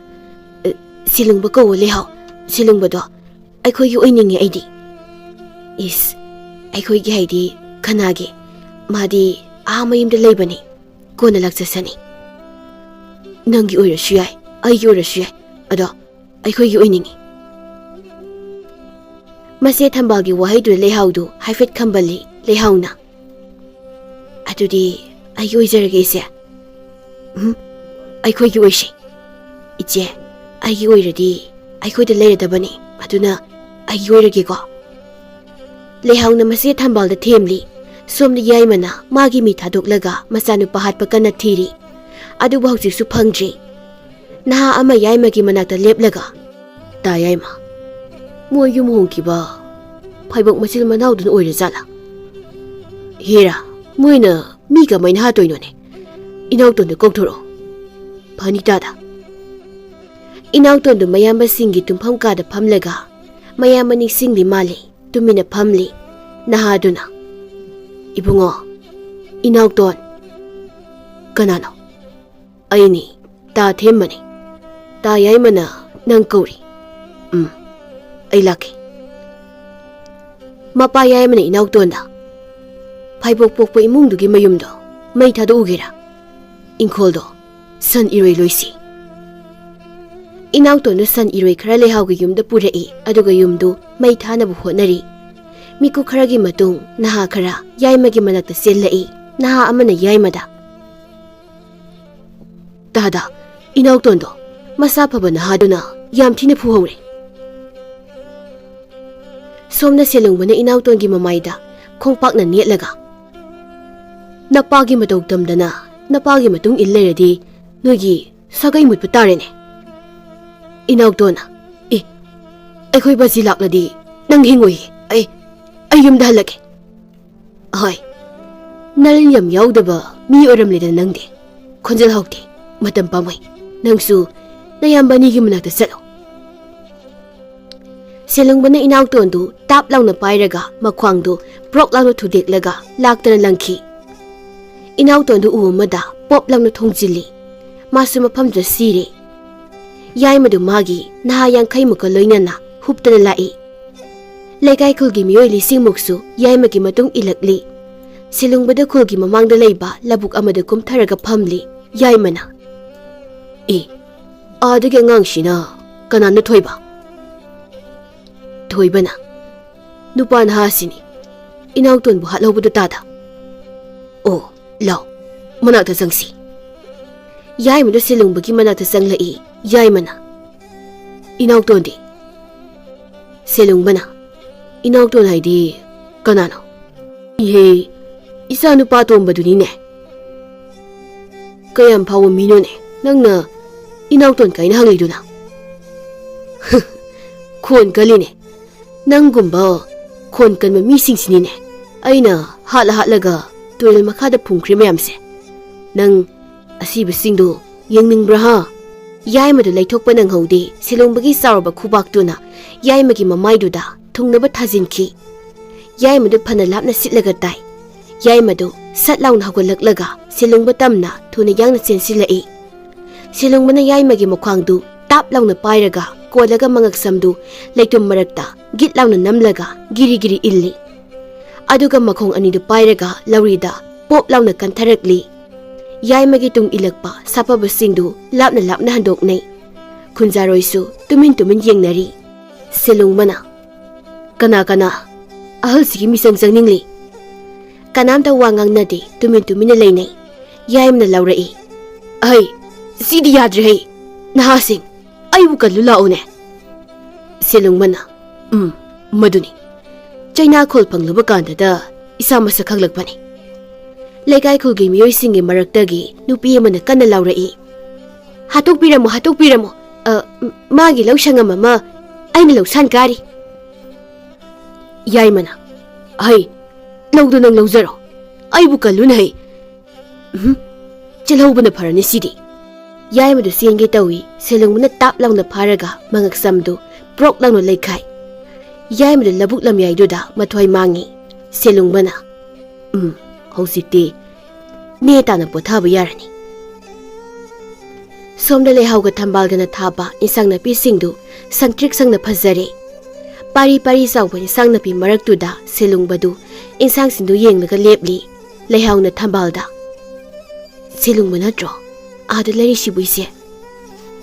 ꯑ, ꯁꯤꯂꯨꯡꯕ ꯀꯧꯋꯣ ꯂꯩꯍꯥꯎ꯫ ꯁꯤꯂꯨꯡꯕꯗꯣ ꯑꯩꯈꯣꯏꯒꯤ ꯑꯣꯏꯅꯤꯡꯉꯦ ꯑꯩꯗꯤ꯫" "ꯏꯁ, ꯑꯩꯈꯣꯏꯒꯤ ꯍꯥꯏꯗꯤ ꯀꯅꯥꯒꯤ? ꯃꯥꯗꯤ ꯑꯥ ꯃꯌꯨꯝꯗ ꯂꯩꯕꯅꯤ꯫ ꯀꯣꯟꯅ ꯂꯥꯛꯆꯁꯅꯤ꯫" "ꯅꯪꯒꯤ ꯑꯣꯏꯔꯁꯨ ꯌꯥꯏ, ꯑꯩꯒꯤ ꯑꯣꯏꯔꯁꯨ ꯌꯥꯏ, ꯑꯗꯣ ꯑꯩꯈꯣꯏꯒꯤ ꯑꯣꯏꯅꯤꯡꯉꯤ꯫" ꯃꯆꯦ ꯊꯝꯕꯥꯜꯒꯤ ꯋꯥꯍꯩꯗꯨꯗ ꯂꯩꯍꯥꯎꯗꯨ ꯍꯥꯏꯐꯦꯠ ꯈꯝꯕꯜꯂꯤ꯫ ꯂꯩꯍꯥꯎꯅ, "ꯑꯗꯨꯗꯤ ꯑꯩꯒꯤ ꯑꯣꯏꯖꯔꯒꯦ, ꯏꯆꯦ꯫" "ꯎꯝ, ꯑꯩꯈꯣꯏꯒꯤ ꯑꯣꯏꯁꯤ꯫" "ꯏꯆꯦ, ꯑꯩꯒꯤ ꯑꯣꯏꯔꯗꯤ ꯑꯩꯈꯣꯏꯗ ꯂꯩꯔꯗꯕꯅꯤ, ꯑꯗꯨꯅ ꯑꯩꯒꯤ ꯑꯣꯏꯔꯒꯦꯀꯣ꯫" ꯂꯩꯍꯥꯎꯅ ꯃꯆꯦ ꯊꯝꯕꯥꯜꯗ ꯊꯦꯝꯂꯤ꯫ ꯁꯣꯝꯗ ꯌꯥꯏꯃꯅ ꯃꯥꯒꯤ ꯃꯤ ꯊꯥꯗꯣꯛꯂꯒ ꯃꯆꯥꯅꯨꯄꯥ ꯍꯥꯠꯄ ꯀꯟꯅ ꯊꯤꯔꯤ꯫ ꯑꯗꯨꯕꯨ ꯍꯧꯖꯤꯛꯁꯨ ꯐꯪꯗ꯭ꯔꯤ꯫ ꯅꯍꯥ ꯑꯃ ꯌꯥꯏꯃꯒꯤ ꯃꯅꯥꯛꯇ ꯂꯦꯞꯂꯒ, "ꯇꯥ ꯌꯥꯏꯃ, ꯃꯣꯏ ꯌꯨꯝ ꯍꯣꯡꯈꯤꯕ ꯐꯥꯏꯕꯣꯛ ꯃꯆꯤꯜ ꯃꯅꯥꯎꯗꯨꯅ ꯑꯣꯏꯔꯖꯥꯠꯂꯥ? ꯍꯦꯔꯥ, ꯃꯣꯏꯅ ꯃꯤ ꯀꯃꯥꯏꯅ ꯍꯥꯠꯇꯣꯏꯅꯣꯅꯦ? ꯏꯅꯥꯎꯇꯣꯟꯗ ꯀꯧꯊꯣꯔꯛꯑꯣ꯫ ꯐꯅꯤ ꯇꯥꯗ꯫" ꯏꯅꯥꯎꯇꯣꯟꯗꯨ ꯃꯌꯥꯝꯕꯁꯤꯡꯒꯤ ꯇꯨꯝꯐꯝ ꯀꯥꯗ ꯐꯝꯂꯒ ꯃꯌꯥꯝꯕ ꯅꯤꯡꯁꯤꯡꯂꯤ ꯃꯥꯜꯂꯤ꯫ ꯇꯨꯃꯤꯟꯅ ꯐꯝꯂꯤ꯫ ꯅꯍꯥꯗꯨꯅ, "ꯏꯕꯨꯡꯉꯣ, ꯏꯅꯥꯎꯇꯣꯟ꯫" "ꯀꯅꯥꯅꯣ?" "ꯑꯩꯅꯤ, ꯇꯥ ꯊꯦꯝꯕꯅꯤ꯫ ꯇꯥ ꯌꯥꯏꯃꯅ ꯅꯪ ꯀꯧꯔꯤ꯫ ꯎꯝ, ꯑꯩ ꯂꯥꯛꯀꯦ꯫ ꯃꯄꯥ ꯌꯥꯏꯃꯅ ꯏꯅꯥꯎꯇꯣꯟꯗ, "ꯐꯥꯏꯕꯣꯛ ꯄꯣꯛꯄ ꯏꯃꯨꯡꯗꯨꯒꯤ ꯃꯌꯨꯝꯗꯣ ꯃꯩ ꯊꯥꯗꯣꯛꯎꯒꯦꯔꯥ? ꯏꯪꯈꯣꯜꯗꯣ ꯁꯟ ꯏꯔꯣꯏ ꯂꯣꯏꯁꯤ꯫" ꯏꯅꯥꯎꯇꯣꯟꯗꯨ ꯁꯟ ꯏꯔꯣꯏ ꯈꯔ ꯂꯩꯍꯥꯎꯒꯤ ꯌꯨꯝꯗ ꯄꯨꯔꯛꯏ, ꯑꯗꯨꯒ ꯌꯨꯝꯗꯨ ꯃꯩ ꯊꯥꯅꯕ ꯍꯣꯠꯅꯔꯤ꯫ ꯃꯤꯀꯨꯞ ꯈꯔꯒꯤ ꯃꯇꯨꯡ ꯅꯍꯥ ꯈꯔ ꯌꯥꯏꯃꯒꯤ ꯃꯅꯥꯛꯇ ꯆꯦꯜꯂꯛꯏ꯫ ꯅꯍꯥ ꯑꯃꯅ ꯌꯥꯏꯃꯗ, "ꯇꯥꯗ, ꯏꯅꯥꯎꯇꯣꯟꯗꯣ ꯃꯁꯥ ꯐꯕ ꯅꯍꯥꯗꯨꯅ ꯌꯥꯝ ꯊꯤꯅ ꯐꯨꯍꯧꯔꯦ꯫" ꯁꯣꯝꯅ ꯁꯦꯂꯨꯡꯕꯅ ꯏꯅꯥꯎꯇꯣꯟꯒꯤ ꯃꯃꯥꯏꯗ ꯈꯣꯡꯄꯥꯛꯅ ꯅꯦꯠꯂꯒ, "ꯅꯄꯥꯒꯤ ꯃꯇꯧ ꯇꯝꯗꯅ ꯅꯄꯥꯒꯤ ꯃꯇꯨꯡ ꯏꯜ ꯂꯩꯔꯗꯤ ꯅꯣꯏꯒꯤ ꯁꯥꯒꯩ ꯃꯨꯠꯄ ꯇꯥꯔꯦꯅꯦ꯫" ꯏꯅꯥꯎꯇꯣꯟꯅ, "ꯑꯦ, ꯑꯩꯈꯣꯏ ꯕꯥꯖꯤ ꯂꯥꯛꯂꯗꯤ ꯅꯪ ꯍꯤꯡꯉꯣꯏꯌꯦ꯫ ꯑꯩ, ꯑꯩ ꯌꯨꯝꯗ ꯍꯜꯂꯒꯦ꯫" "ꯑꯍꯣꯏ, ꯅꯔꯟ ꯌꯥꯝ ꯌꯥꯎꯗꯕ ꯃꯤ ꯑꯣꯏꯔꯝꯂꯦꯗꯅ ꯅꯪꯗꯤ꯫ ꯈꯣꯟꯖꯦꯜ ꯍꯧꯗꯦ, ꯃꯇꯝ ꯄꯥꯝꯃꯨꯏ꯫ ꯅꯪꯁꯨ ꯅꯌꯥꯝꯕ ꯑꯅꯤꯒꯤ ꯃꯅꯥꯛꯇ ꯆꯠꯂꯣ꯫" ꯁꯦꯂꯨꯡꯕꯅ ꯏꯅꯥꯎꯇꯣꯟꯗꯨ ꯇꯥꯞ ꯂꯥꯎꯅ ꯄꯥꯏꯔꯒ ꯃꯈ꯭ꯋꯥꯡꯗꯨ ꯄ꯭ꯔꯣꯛ ꯂꯥꯎꯅ ꯊꯨꯗꯦꯛꯂꯒ ꯂꯥꯛꯇꯅ ꯂꯪꯈꯤ꯫ ꯏꯅꯥꯎꯇꯣꯟꯗꯨ ꯎ ꯑꯃꯗ ꯄꯣꯞ ꯂꯥꯎꯅ ꯊꯣꯡꯖꯤꯜꯂꯤ꯫ ꯃꯥꯁꯨ ꯃꯐꯝꯗꯨꯗ ꯁꯤꯔꯦ꯫ ꯌꯥꯏꯃꯗꯨ ꯃꯥꯒꯤ ꯅꯍꯥ ꯌꯥꯡꯈꯩꯃꯨꯛꯀ ꯂꯣꯏꯅꯅ ꯍꯨꯞꯇꯅ ꯂꯥꯛꯏ꯫ ꯂꯩꯀꯥꯏ ꯈꯨꯜꯒꯤ ꯃꯤꯑꯣꯏ ꯂꯤꯁꯤꯡꯃꯨꯛꯁꯨ ꯌꯥꯏꯃꯒꯤ ꯃꯇꯨꯡ ꯏꯜꯂꯛꯂꯤ꯫ ꯁꯦꯂꯨꯡꯕꯗ ꯈꯨꯜꯒꯤ ꯃꯃꯥꯡꯗ ꯂꯩꯕ ꯂꯧꯕꯨꯛ ꯑꯃꯗ ꯀꯨꯝꯊꯔꯒ ꯐꯝꯂꯤ꯫ ꯌꯥꯏꯃꯅ, "ꯑꯦ, ꯑꯥꯗꯒꯤ ꯑꯉꯥꯡꯁꯤꯅ ꯀꯅꯥꯅꯣ ꯊꯣꯏꯕ?" ꯊꯣꯏꯕꯅ, "ꯅꯨꯄꯥ ꯅꯍꯥꯁꯤꯅꯤ, ꯏꯅꯥꯎꯇꯣꯟꯕꯨ ꯍꯥꯠꯍꯧꯕꯗꯨ ꯇꯥꯗ꯫ ꯑꯣ, ꯂꯥꯎ, ꯃꯅꯥꯛꯇ ꯆꯪꯁꯤ꯫" ꯌꯥꯏꯃꯗꯨ ꯁꯦꯂꯨꯡꯕꯒꯤ ꯃꯅꯥꯛꯇ ꯆꯪꯂꯛꯏ꯫ ꯌꯥꯏꯃꯅ, "ꯏꯅꯥꯎꯇꯣꯟꯗꯤ?" ꯁꯦꯂꯨꯡꯕꯅ, "ꯏꯅꯥꯎꯇꯣꯟ ꯍꯥꯏꯗꯤ ꯀꯅꯥꯅꯣ?" "ꯏꯍꯦ, ꯏꯆꯥ ꯅꯨꯄꯥ ꯑꯇꯣꯝꯕꯗꯨꯅꯤꯅꯦ꯫" "ꯀꯌꯥꯝ ꯐꯥꯎꯕ ꯃꯤꯅꯣꯅꯦ ꯅꯪꯅ ꯏꯅꯥꯎꯇꯣꯟ ꯀꯥꯏꯅ ꯍꯪꯂꯤꯗꯨꯅ?" "ꯈꯣꯟ ꯀꯜꯂꯤꯅꯦ꯫ ꯅꯪꯒꯨꯝꯕ ꯈꯣꯟ ꯀꯟꯕ ꯃꯤꯁꯤꯡꯁꯤꯅꯤꯅꯦ ꯑꯩꯅ ꯍꯥꯠꯂ ꯍꯥꯠꯂꯒ ꯇꯨꯔꯦꯜ ꯃꯈꯥꯗ ꯐꯨꯝꯈ꯭ꯔꯤ ꯃꯌꯥꯝꯁꯦ꯫ ꯅꯪ ꯑꯁꯤꯕꯁꯤꯡꯗꯨ ꯌꯦꯡꯅꯤꯡꯕ꯭ꯔꯥ, ꯍꯥ?" ꯌꯥꯏꯃꯗꯨ ꯂꯩꯊꯣꯛꯄ ꯅꯪꯍꯧꯗꯦ꯫ ꯁꯦꯂꯨꯡꯕꯒꯤ ꯆꯥꯎꯔꯕ ꯈꯨꯕꯥꯛꯇꯨꯅ ꯌꯥꯏꯃꯒꯤ ꯃꯃꯥꯏꯗꯨꯗ ꯊꯨꯡꯅꯕ ꯊꯥꯖꯤꯟꯈꯤ꯫ ꯌꯥꯏꯃꯗꯨ ꯐꯅ ꯂꯥꯞꯅ ꯁꯤꯠꯂꯒ ꯇꯥꯏ꯫ ꯌꯥꯏꯃꯗꯨ ꯁꯠ ꯂꯥꯎꯅ ꯍꯧꯒꯠꯂꯛꯂꯒ ꯁꯦꯂꯨꯡꯕ ꯇꯝꯅ ꯊꯨꯅ ꯌꯥꯡꯅ ꯆꯦꯟꯁꯤꯜꯂꯛꯏ꯫ ꯁꯦꯂꯨꯡꯕꯅ ꯌꯥꯏꯃꯒꯤ ꯃꯈ꯭ꯋꯥꯡꯗꯨ ꯇꯥꯞ ꯂꯥꯎꯅ ꯄꯥꯏꯔꯒ ꯀꯣꯜꯂꯒ ꯃꯉꯛꯁꯝꯗꯨ ꯂꯩꯇꯨꯝ ꯃꯔꯛꯇ ꯒꯤꯠ ꯂꯥꯎꯅ ꯅꯝꯂꯒ ꯒꯤꯔꯤ ꯒꯤꯔꯤ ꯏꯜꯂꯤ꯫ ꯑꯗꯨꯒ ꯃꯈꯣꯡ ꯑꯅꯤꯗꯨ ꯄꯥꯏꯔꯒ ꯂꯧꯔꯤꯗ ꯄꯣꯞ ꯂꯥꯎꯅ ꯀꯟꯊꯔꯛꯂꯤ꯫ ꯌꯥꯏꯃꯒꯤ ꯇꯨꯡ ꯏꯜꯂꯛꯄ ꯁꯥꯐꯕꯁꯤꯡꯗꯨ ꯂꯥꯞꯅ ꯂꯥꯞꯅ ꯍꯟꯗꯣꯛꯅꯩ꯫ ꯈꯨꯟꯖꯥꯔꯣꯏꯁꯨ ꯇꯨꯃꯤꯟ ꯇꯨꯃꯤꯟ ꯌꯦꯡꯅꯔꯤ꯫ ꯁꯦꯂꯨꯡꯕꯅ, "ꯀꯅꯥ ꯀꯅꯥ ꯑꯍꯜꯁꯤꯒꯤ ꯃꯤꯆꯪ ꯆꯪꯅꯤꯡꯂꯤ?" ꯀꯅꯥꯝꯇ ꯋꯥ ꯉꯥꯡꯅꯗꯦ, ꯇꯨꯃꯤꯟ ꯇꯨꯃꯤꯟꯅ ꯂꯩꯅꯩ꯫ ꯌꯥꯏꯃꯅ ꯂꯥꯎꯔꯛꯏ, "ꯑꯍꯩ, ꯁꯤꯗꯤ ꯌꯥꯗ꯭ꯔꯦꯍꯩ! ꯅꯍꯥꯁꯤꯡ, ꯑꯩꯕꯨ ꯀꯜꯂꯨ ꯂꯥꯛꯎꯅꯦ!" ꯁꯦꯂꯨꯡꯕꯅ, "ꯎꯝ, ꯃꯗꯨꯅꯤ꯫ ꯆꯩꯅꯥꯈꯣꯜ ꯐꯪꯂꯨꯕ ꯀꯥꯟꯗꯗ ꯏꯁꯥ ꯃꯁꯛ ꯈꯪꯂꯛꯄꯅꯤ꯫" ꯂꯩꯀꯥꯏ ꯈꯨꯜꯒꯤ ꯃꯤꯑꯣꯏꯁꯤꯡꯒꯤ ꯃꯔꯛꯇꯒꯤ ꯅꯨꯄꯤ ꯑꯃꯅ ꯀꯟꯅ ꯂꯥꯎꯔꯛꯏ, "ꯍꯥꯠꯇꯣꯛꯄꯤꯔꯝꯃꯣ, ꯍꯥꯠꯇꯣꯛꯄꯤꯔꯝꯃꯣ! ꯑ, ꯃꯥꯒꯤ ꯂꯧ ꯁꯪꯉꯝ ꯑꯃ ꯑꯩꯅ ꯂꯧꯁꯥꯟ ꯀꯥꯔꯤ!" ꯌꯥꯏꯃꯅ, "ꯍꯩ, ꯂꯧꯗꯨ ꯅꯪ ꯂꯧꯖꯔꯣ꯫ ꯑꯩꯕꯨ ꯀꯜꯂꯨꯅ ꯍꯩ꯫ ꯎꯝ, ꯆꯦꯜꯍꯧꯕꯅ ꯐꯔꯅꯤ ꯁꯤꯗꯤ꯫" ꯌꯥꯏꯃꯗꯨ ꯆꯦꯟꯒꯦ ꯇꯧꯏ, ꯁꯦꯂꯨꯡꯕꯅ ꯇꯥꯞ ꯂꯥꯎꯅ ꯐꯥꯔꯒ ꯃꯉꯛꯁꯝꯗꯨ ꯄ꯭ꯔꯣꯛ ꯂꯥꯎꯅ ꯂꯩꯈꯥꯏ꯫ ꯌꯥꯏꯃꯗꯨ ꯂꯧꯕꯨꯛ ꯂꯝꯌꯥꯏꯗꯨꯗ ꯃꯊ꯭ꯋꯥꯏ ꯃꯥꯡꯉꯤ꯫ ꯁꯦꯂꯨꯡꯕꯅ, "ꯎꯝ, ꯍꯧꯖꯤꯛꯇꯤ ꯅꯦ ꯇꯥꯅ ꯄꯣꯊꯥꯕ ꯌꯥꯔꯅꯤ꯫" ꯁꯣꯝꯗ ꯂꯩꯍꯥꯎꯒ ꯊꯝꯕꯥꯜꯒꯅ ꯊꯥꯕ ꯏꯟꯁꯥꯡ ꯅꯥꯄꯤꯁꯤꯡꯗꯨ ꯁꯪꯇ꯭ꯔꯤꯛ ꯁꯪꯅ ꯐꯖꯔꯦ꯫ ꯄꯥꯔꯤ ꯄꯥꯔꯤ ꯆꯥꯎꯕ ꯏꯟꯁꯥꯡ ꯅꯥꯄꯤ ꯃꯔꯛꯇꯨꯗ ꯁꯦꯂꯨꯡꯕꯗꯨ ꯏꯟꯁꯥꯡꯁꯤꯡꯗꯨ ꯌꯦꯡꯂꯒ ꯂꯦꯞꯂꯤ꯫ ꯂꯩꯍꯥꯎꯅ ꯊꯝꯕꯥꯜꯗ, "ꯁꯦꯂꯨꯡꯕ ꯅꯠꯇ꯭ꯔꯣ ꯑꯥꯗ ꯂꯩꯔꯤꯁꯤꯕꯨ, ꯏꯆꯦ?"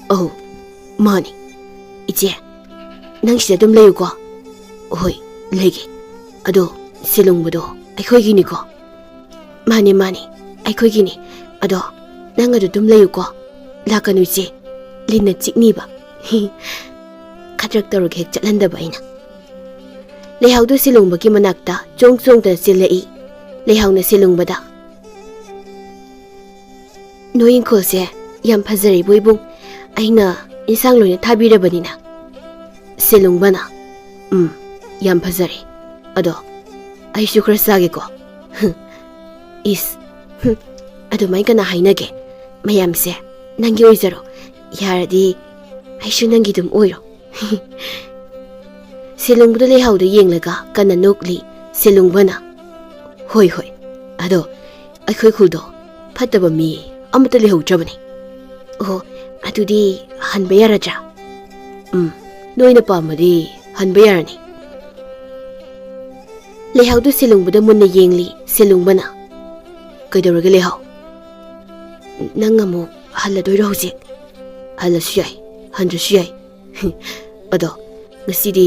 "ꯑꯧ, ꯃꯥꯅꯤ꯫ ꯏꯆꯦ, ꯅꯪ ꯁꯤꯗ ꯑꯗꯨꯝ ꯂꯩꯌꯨꯀꯣ꯫" "ꯍꯣꯏ, ꯂꯩꯒꯦ꯫ ꯑꯗꯣ ꯁꯦꯂꯨꯡꯕꯗꯣ ꯑꯩꯈꯣꯏꯒꯤꯅꯤꯀꯣ?" "ꯃꯥꯅꯦ, ꯃꯥꯅꯦ, ꯑꯩꯈꯣꯏꯒꯤꯅꯦ꯫ ꯑꯗꯣ ꯅꯪ ꯑꯗꯨ ꯑꯗꯨꯝ ꯂꯩꯌꯨꯀꯣ꯫ ꯂꯥꯛꯀꯅꯨ ꯏꯆꯦ, ꯂꯤꯟꯅ ꯆꯤꯛꯅꯤꯕ꯫" ꯈꯗ꯭ꯔꯛ ꯇꯧꯔꯒ ꯍꯦꯛ ꯆꯠꯍꯟꯗꯕ ꯑꯩꯅ꯫ ꯂꯩꯍꯥꯎꯗꯨ ꯁꯦꯂꯨꯡꯕꯒꯤ ꯃꯅꯥꯛꯇ ꯆꯣꯡ ꯆꯣꯡꯗꯅ ꯆꯦꯜꯂꯛꯏ꯫ ꯂꯩꯍꯥꯎꯅ ꯁꯦꯂꯨꯡꯕꯗ, "ꯅꯣꯏ ꯏꯪꯈꯣꯜꯁꯦ ꯌꯥꯝ ꯐꯖꯔꯦꯕꯨ ꯏꯕꯨꯡ, ꯑꯩꯅ ꯏꯟꯁꯥꯡ ꯂꯣꯏꯅ ꯊꯥꯕꯤꯔꯕꯅꯤꯅ꯫" ꯁꯦꯂꯨꯡꯕꯅ, "ꯎꯝ, ꯌꯥꯝ ꯐꯖꯔꯦ꯫ ꯑꯗꯣ ꯑꯩꯁꯨ ꯈꯔ ꯆꯥꯒꯦꯀꯣ꯫" "ꯏꯁ, ꯍꯨꯝ, ꯑꯗꯨꯃꯥꯏ ꯀꯅꯥ ꯍꯥꯏꯅꯒꯦ? ꯃꯌꯥꯝꯁꯦ ꯅꯪꯒꯤ ꯑꯣꯏꯖꯔꯣ꯫ ꯌꯥꯔꯗꯤ ꯑꯩꯁꯨ ꯅꯪꯒꯤ ꯑꯗꯨꯝ ꯑꯣꯏꯔꯣ꯫" ꯁꯦꯂꯨꯡꯕꯗ ꯂꯩꯍꯥꯎꯗ ꯌꯦꯡꯂꯒ ꯀꯟꯅ ꯅꯣꯛꯂꯤ꯫ ꯁꯦꯂꯨꯡꯕꯅ, "ꯍꯣꯏ, ꯍꯣꯏ, ꯑꯗꯣ ꯑꯩꯈꯣꯏ ꯈꯨꯜꯗꯣ ꯐꯠꯇꯕ ꯃꯤ ꯑꯃꯠꯇ ꯂꯩꯍꯧꯗ꯭ꯔꯕꯅꯤ꯫" ꯑꯣ, ꯑꯗꯨꯗꯤ ꯍꯟꯕ ꯌꯥꯔꯗ꯭ꯔꯥ? ꯎꯝ, ꯅꯣꯏꯅ ꯄꯥꯝꯃꯗꯤ ꯍꯟꯕ ꯌꯥꯔꯅꯤ꯫ ꯂꯩꯍꯥꯎꯗꯨ ꯁꯦꯂꯨꯡꯕꯗ ꯃꯨꯟꯅ ꯌꯦꯡꯂꯤ ꯁꯦꯂꯨꯡꯕꯅ꯫ "ꯀꯩꯗꯧꯔꯒꯦ ꯂꯩꯍꯥꯎ? ꯅꯪ ꯑꯃꯨꯛ ꯍꯜꯂꯗꯣꯏꯔꯣ ꯍꯧꯖꯤꯛ?" "ꯍꯜꯂꯁꯨ ꯌꯥꯏ, ꯍꯟꯗ꯭ꯔꯁꯨ ꯌꯥꯏ꯫ ꯑꯗꯣ ꯉꯁꯤꯗꯤ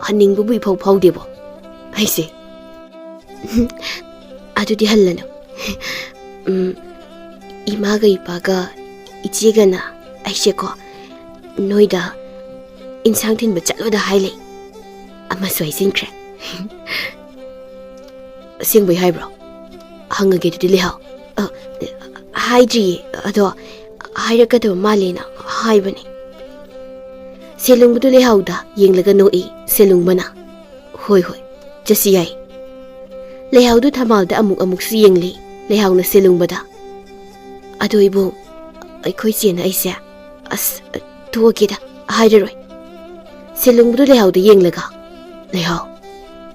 ꯍꯟꯅꯤꯡꯕꯕꯨ ꯏꯐꯥꯎ ꯐꯥꯎꯗꯦꯕꯣ ꯑꯩꯁꯦ꯫" "ꯑꯗꯨꯗꯤ ꯍꯜꯂꯅꯨ꯫ ꯎꯝ, ꯏꯃꯥꯒ ꯏꯄꯥꯒ ꯏꯆꯦꯒꯅ ꯑꯩꯁꯦꯀꯣ ꯅꯣꯏꯗ ꯏꯟꯁꯥꯡ ꯊꯤꯟꯕ ꯆꯠꯂꯣꯗ ꯍꯥꯏ ꯂꯩ꯫ ꯑꯃꯁꯨ ꯍꯥꯏꯖꯤꯟꯈ꯭ꯔꯦ꯫" "ꯑꯁꯦꯡꯕꯩ ꯍꯥꯏꯕ꯭ꯔꯣ? ꯍꯪꯉꯒꯦ ꯑꯗꯨꯗꯤ ꯂꯩꯍꯥꯎ꯫" "ꯑ, ꯍꯥꯏꯗ꯭ꯔꯤꯌꯦ, ꯑꯗꯣ ꯍꯥꯏꯔꯛꯀꯗꯕ ꯃꯥꯜꯂꯦꯅ ꯍꯥꯏꯕꯅꯦ꯫" ꯁꯦꯂꯨꯡꯕꯗꯨ ꯂꯩꯍꯥꯎꯗ ꯌꯦꯡꯂꯒ ꯅꯣꯛꯏ ꯁꯦꯂꯨꯡꯕꯅ꯫ "ꯍꯣꯏ, ꯍꯣꯏ, ꯆꯠꯁꯤ ꯌꯥꯏ꯫" ꯂꯩꯍꯥꯎꯗꯨ ꯊꯝꯕꯥꯜꯗ ꯑꯃꯨꯛ ꯑꯃꯨꯛꯁꯨ ꯌꯦꯡꯂꯤ ꯂꯩꯍꯥꯎꯅ ꯁꯦꯂꯨꯡꯕꯗ꯫ "ꯑꯗꯣ ꯏꯕꯨꯡ, ꯑꯩꯈꯣꯏ ꯆꯦꯅ ꯑꯩꯁꯦ, ꯑꯁ, ꯇꯣꯛꯑꯒꯦꯗ, ꯍꯥꯏꯔꯔꯣꯏ꯫" ꯁꯦꯂꯨꯡꯕꯗꯨ ꯂꯩꯍꯥꯎꯗ ꯌꯦꯡꯂꯒ, "ꯂꯩꯍꯥꯎ,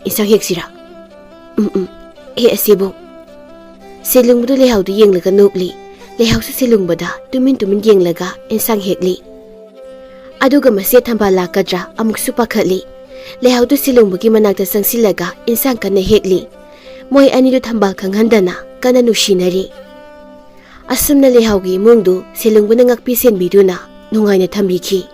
ꯏꯟꯁꯥꯡ ꯍꯦꯛꯁꯤꯔꯥ?" "ꯎꯝ, ꯎꯝ, ꯍꯦꯛꯑꯁꯤ ꯏꯕꯨꯡ꯫" ꯁꯦꯂꯨꯡꯕꯗꯨ ꯂꯩꯍꯥꯎꯗ ꯌꯦꯡꯂꯒ ꯅꯣꯛꯂꯤ꯫ ꯂꯩꯍꯥꯎꯁꯨ ꯁꯦꯂꯨꯡꯕꯗ ꯇꯨꯃꯤꯟ ꯇꯨꯃꯤꯟ ꯌꯦꯡꯂꯒ ꯏꯟꯁꯥꯡ ꯍꯦꯛꯂꯤ꯫ ꯑꯗꯨꯒ ꯃꯁꯦ ꯊꯝꯕꯥꯜ ꯂꯥꯛꯀꯗ꯭ꯔꯥ ꯑꯃꯨꯛꯁꯨ ꯄꯥꯈꯠꯂꯤ꯫ ꯂꯩꯍꯥꯎꯗꯨ ꯁꯦꯂꯨꯡꯕꯒꯤ ꯃꯅꯥꯛꯇ ꯆꯪꯁꯤꯜꯂꯒ ꯏꯟꯁꯥꯡ ꯀꯟꯅ ꯍꯦꯛꯂꯤ꯫ ꯃꯣꯏ ꯑꯅꯤꯗꯨ ꯊꯝꯕꯥꯜ ꯈꯪꯍꯟꯗꯅ ꯀꯟꯅ ꯅꯨꯡꯁꯤꯅꯔꯤ꯫ ꯑꯁꯨꯝꯅ ꯂꯩꯍꯥꯎꯒꯤ ꯏꯃꯨꯡꯗꯨ ꯁꯦꯂꯨꯡꯕꯅ ꯉꯥꯛꯄꯤ ꯁꯦꯟꯕꯤꯗꯨꯅ ꯅꯨꯡꯉꯥꯏꯅ ꯊꯝꯕꯤꯈꯤ꯫